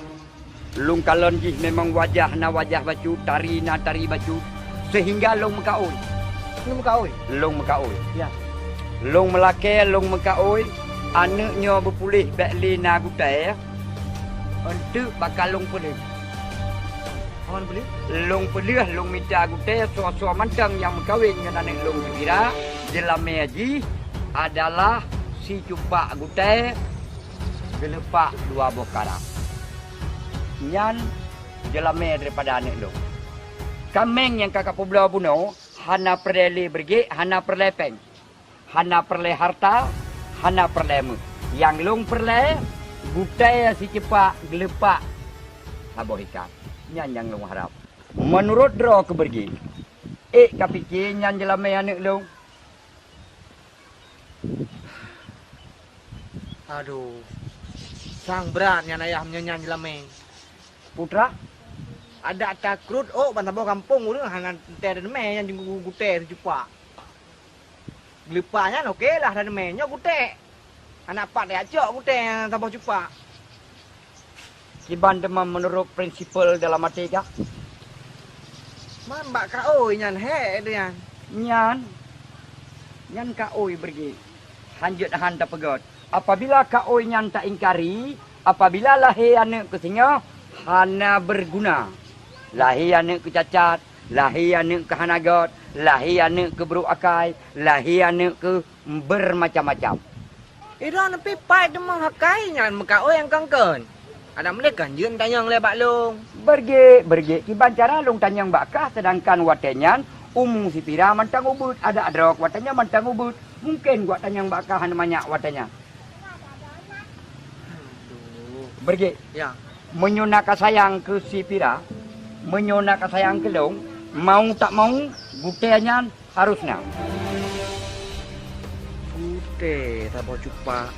Lôn kalon jih memang wajah na wajah bacut, tari na tari bacut, seuhingga lôn meukaôi. Lôn meukaôi? Lôn meukaôi. Ya. Lôn meulakèe, lôn meukaôi, aneuk nyoe beupuléh bèk lé na gutèe, eunteuk baka lôn peuleueh. Aman peuleueh? Lôn peuleueh, lôn mita gutèe, soe-soe mantong nyang meukawen ngon aneuk lôn si Pira, jeulamèe jih adalah si cupak gutèe, geuleupak dua boh karab. Nyan jeulamèe daripada aneuk lôn. Kaméng nyang ka kapeubloe bunoe hana peureulèe lé Bergek, hana peureulèe pèng, hana peureulèe hareuta, hana peureulèe meuh. Nyang lôn peureulèe, gutèe si cupak geuleupak saboh ikat. Nyan nyang lôn harab. Meunurot droe keu Bergek, ék ka pike nyan jeulamèe aneuk lôn? Aduh, sang brat nyan ayah meunyoe nyan jeulamèe. Putra? Adak takrot ôk ban saboh gampông ureueng hana teuntèe teuneumèe nyan gu-, gutèe si cupak. Geuleupak nyan oke lah teuneumèe, nyoe gutèe. Hana pat tajak cok gutèe nyang saboh cupak. Kiban teuma meunurot prinsipal dalam até kah? Man bak kaôi nyan hék teuh nyan. Nyan, nyan kaôi Bergek. Han jeuet han tapeugöt. Apabila kaôi nyan taingkari, apabila lahé aneuk keu singoh, hana beurguna. Lahé aneuk keu cacat, lahé aneuk keu hana göt, lahé aneuk keu brôk akai, lahé aneuk keu beurmacam-macam. Idong neupih pai teuma hakai nyan meukaôi nyang kongkon. Adak meulé kan jeuet tanyong lé bak lôn. Bergek, Bergek, kiban cara lôn tanyong bak kah, seudangkan watèe nyan umu si Pira mantong ubeut, adak droe watèe nyan mantong ubeut. Mungken geuh tanyong bak kah hana manyak watèe nyan. Bergek. Ya. Meunyoe na kasayang keu si Pira, meunyoe na kasayang keu lôn, mau tak mau, gutèe nyan harôh na. Gutèe saboh cupak.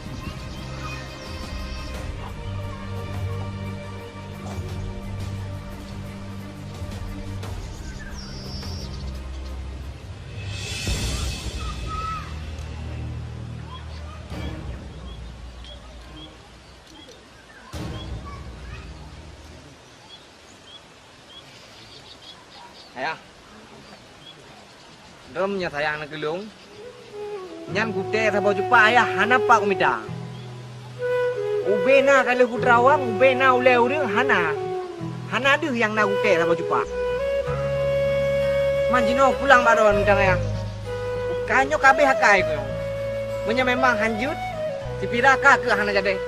Ayah, droeneuh meunyoe sayang na keu lôn, nyan gutèe saboh cupak ayah hana pat kumita. Ubé na ka lheueh kuteurawang, ubé na ulèe ureueng hana. Hana deuh nyang na gutèe saboh cupak. Man jinoe pulang bak droeneuh mantong ayah. Ka nyoe ka abéh akai keuh. Meunyoe memang han jeuet, si Pira ka keuh hana jadi.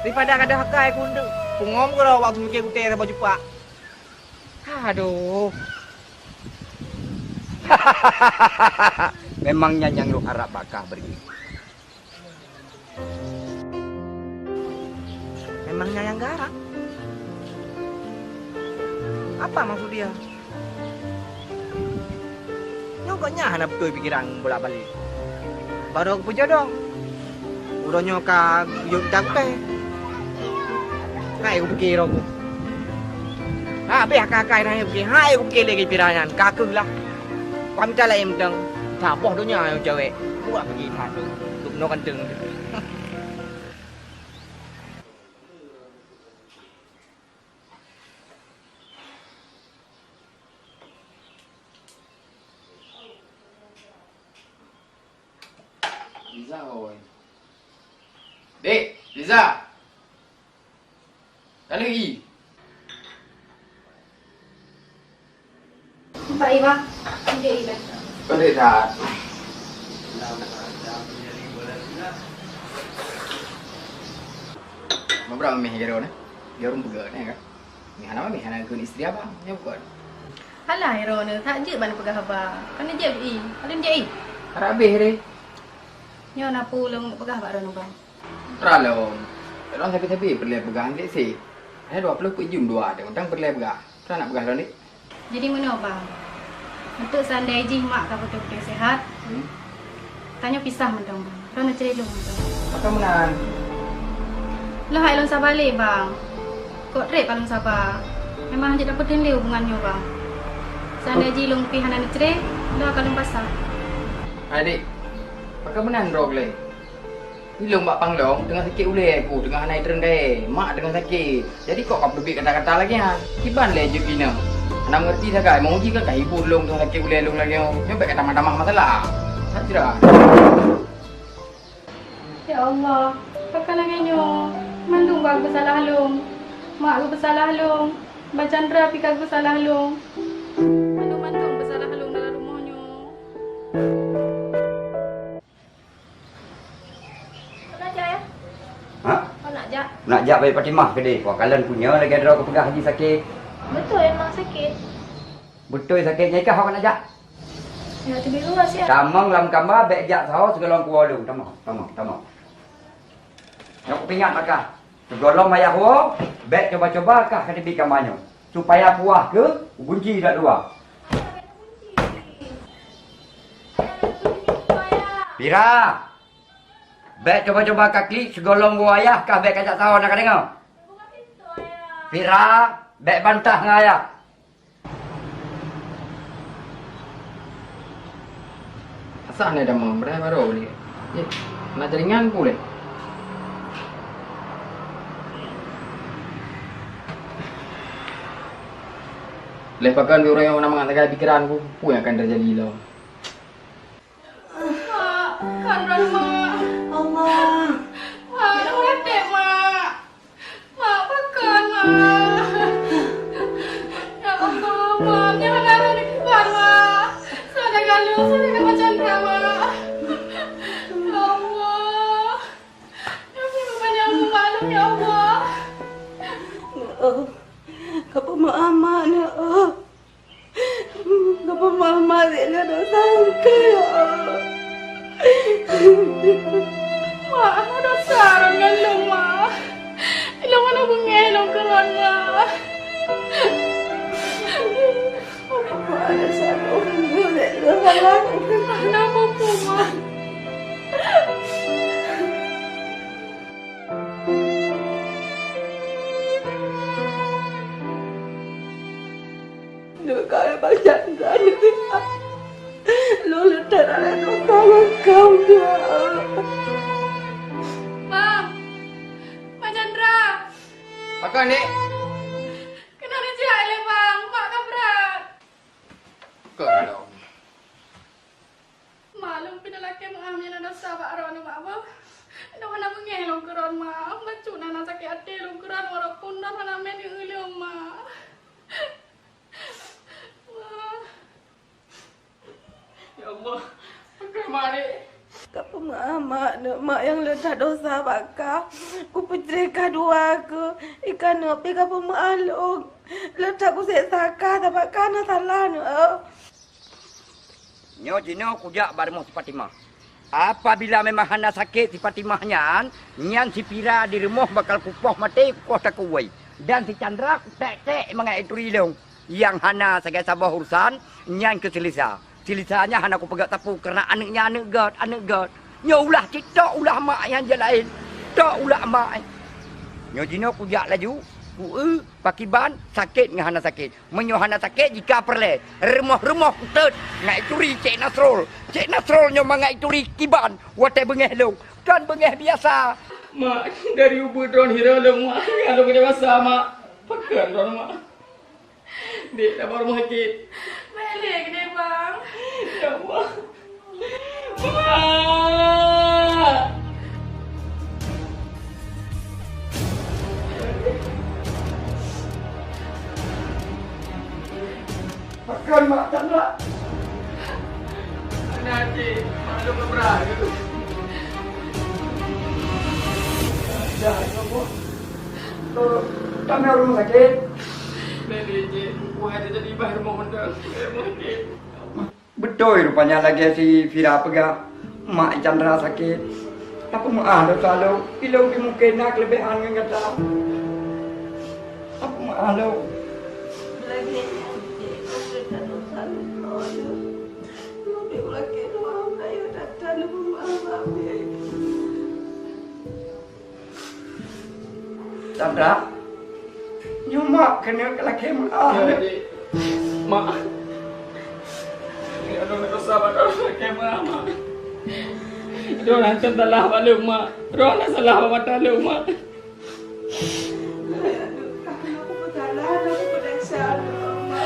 Daripada gadôh akai keuh, pungo keudroe watèe meumiké gutèe saboh cupak. Aduh. Memang nyan nyang lôn harab bak kah, Bergek. Memang nyang garang. Apa maksud dia? Nyoe gobnyan hana beutôi pikeran bolak-balik. Baru aku peujodoh. Uroe nyoe ka yue tangkai. Hai kupike roh ku. Habéh akai-akai nyan kupike, hai kupike lé pikeran nyan. Ka keuh lah. Ka mita laén mantong. Saboh donya nyang cewek. Buat pike that. Dum noe ganteng. Liza, oi. Dek, Liza. Lalu i. Nampak i, Bang? Tunjuk i, Bang. Kau dek that. Mabrak meh garo ni. Dia ureueng peugah ni kan. Meh hana meh hana keu istri abang. Nyoe bukan. Alah, Iro ni, that jeuet ban peugah haba. Kan jeuet i. Alun jeuet i. Harap habéh deh. Nyoe na peue lôn peugah bak droeneuh, Bang. Ralom. Ralom sabe-sabe peureulèe peugah, Dek, sih. Ada dua puluh peuet jum dua, Dek, mantong peureulèe peugah. Peue nak peugah lom, Dek? Jadi meunoe, Bang. Untuk seandai jih mak ka beutôi-beutôi sehat, hmm, tanyoe pisah mantong, Bang. Droeneuh cre lôn mantong. Pakon meunan? Lôn hai lôn saba lé, Bang. Kok trép ka lôn saba. Memang hanjeuet tapeuteun lé hubungan nyoe, Bang. Seandai jih lôn pih hana neucre, lôn akan lôn pasah. Hai, Dek. Pakon meunan droe lé? Ilôn bak panglong teungoh sakét ulèe ku, teungoh hana itreun kayèe, mak teungoh sakét. Jadi kok ka peuteubiet kata-kata lagèe nyan? Kiban lé jeuet inong. Hana meungerti sagai, meunguji kan ka hibur lôn teungoh sakét ulèe lôn lagèe nyoe. Nyoe bèk ka tamah-tamah masalah. Hajrah. Ya Allah, pakon lagèe nyoe? Mandum ka geupeusalah lôn. Mak geupeusalah lôn. Bah Chandra pih ka geupeusalah lôn. Mandum-mandum peusalah lôn dalam rumoh nyoe. Kau nak jak, ya? Ha? Kau nak jak? Nak jak bak Fatimah keudeh. Wah, kalon punya lagèe droe kupeugah jih sakét. Beutôi, memang sakét. Beutôi sakét. Nyan kah kau nak jak? Ya, teubiet luwa siat. Tamong lam kama, bèk jak saho sigohlom kuwoe lôn. Tamong, tamong, tamong. Nyoe kupeuingat bak kah. Sigohlom ayah woe, bèk cuba-cuba kah kateubiet kama nyoe. Supaya puah keu gunci dak dua. Pira! Bèk cuba-cuba ka klik sigohlom woe ayah kah bèk kajak saho na ka deungoe. Pira! Bèk bantah ngon ayah. Asai hana damong, beurai barô lé. Yeh, na jaringan pulèh. Lé pakon ureueng nyang na mangat sagai pikeran ku, peue nyang akan teujadi lom. Mak, kan Rahma. Allah. Mak, dah mati, Mak. Mak, pakon, Mak. Ya Allah, Mak, nyoe hana hana kiban, Mak. Salah galak, salah galak macam mana, Mak? Ya Allah. Ya Allah, banyak maklum, ya Allah. Ya Allah, ka peumeu'ah mak, ya Allah. Ka peumeu'ah mak, lé dosa engkau, ya Allah. Mak, hana dosa droe ngon lôn, Mak. Ilôn hana beungèh lôn keu droe, Mak. Mak, hana salah lôn, lé dosa lôn. Hana peue-peue, Mak. Dua kali bak Chandra, lôn leutat raya dosa ngon kau, ya. Bang! Bang Chandra! Pakon, Dek? Keunoe neujak lé, Bang. Mak ka brat. Pakon, Dek? Mak, lôn pih lakèe meu'ah meunyoe na dosa bak droeneuh, Mak, beuh. Lôn hana beungèh lôn keu droeneuh, Mak. Bacut na, na sakét até lôn keu droeneuh, walaupun droeneuh hana mè neueu lôn, Mak. Mak. Ya Allah, pakon, Mak, Dek? Ka peumeu'ah mak, neuk mak nyang leutat dosa bak kah. Kupeucré kah dua keuh, i kah neuk pih ka peumeu'ah lôn. Leutat kuseksa kah, sabab kah na salah neuk. Nyoe jinoe kujak bak rumoh si Fatimah. Apabila memang hana sakét si Fatimah nyan, nyan si Fira di rumoh bakal kupoh maté kukoh takue. Dan si Chandra kutek-tek mangat ituri lôn. Nyang hana sagai saboh urusan, nyan keu si Lisa. Si Lisa nyan hana kupeugah sapeue, kareuna aneuk nyan aneuk gét, aneuk gét. Nyoe ulah cit tok ulah mak nyang jih laén. Tok ulah mak. Nyoe jinoe kujak laju, ku eu, pakiban, sakét ngon hana sakét. Meunyoe hana sakét, jika peureulée, rumoh-rumoh kutot, ngat ituri Cék Nasrul. Cék Nasrul nyoe mangat ituri kiban, watée beungéh lôn. Kon beungéh biasa. Mak, dari ubeut droen hira lôn, Mak. Ngat lôn dewasa, Mak. Pakon droen, Mak. Dek, tabah rumoh sakét. Bèk lé keudéh, Bang. Ya Allah. Mak! Pakon mak tan, Mak? Aneuk cit, mak lôn keubra. Dah, ya Allah. Eh, kami rumah sakit. Bèk lé, Cik. Wahai teujadi bah rumoh undang. Bèk lé, Cik. Beutôi rupanya lagèe si Fira peugah, mak Chandra sakét. Tapi meu'ah dosa lôn, ilôn pih mungken na keuleubehan ngon gata. Tapi meu'ah lôn. Lagèe nyan, Cik, mungken na dosa lôn. Lôn pih lakèe doa, ayo gata lôn meu'ah, Mak. Chandra, nyoe mak keuneuk lakèe meu'ah. Ya, Dek. Mak. Ya, droeneuh dosa bak droeneuh lakèe meu'ah, Mak. Droeneuh hantom salah bak lôn, Mak. Droeneuh salah bak mata lôn, Mak. Aduh, ka keuneuk kupeusalah, ka kupeudesak, Mak.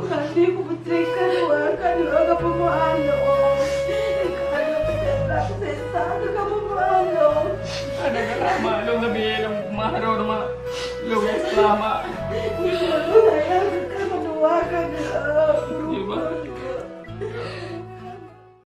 Ka keuneuk kupeutrika dua, ka keuneuk ka peumeu'ah lôn. Ka keuneuk peudesak, sesa, ka peumeu'ah lôn. Ada galak, Mak. Lôn leubeh lôn meu'ah droeneuh, Mak. Lôn nyang salah, Mak.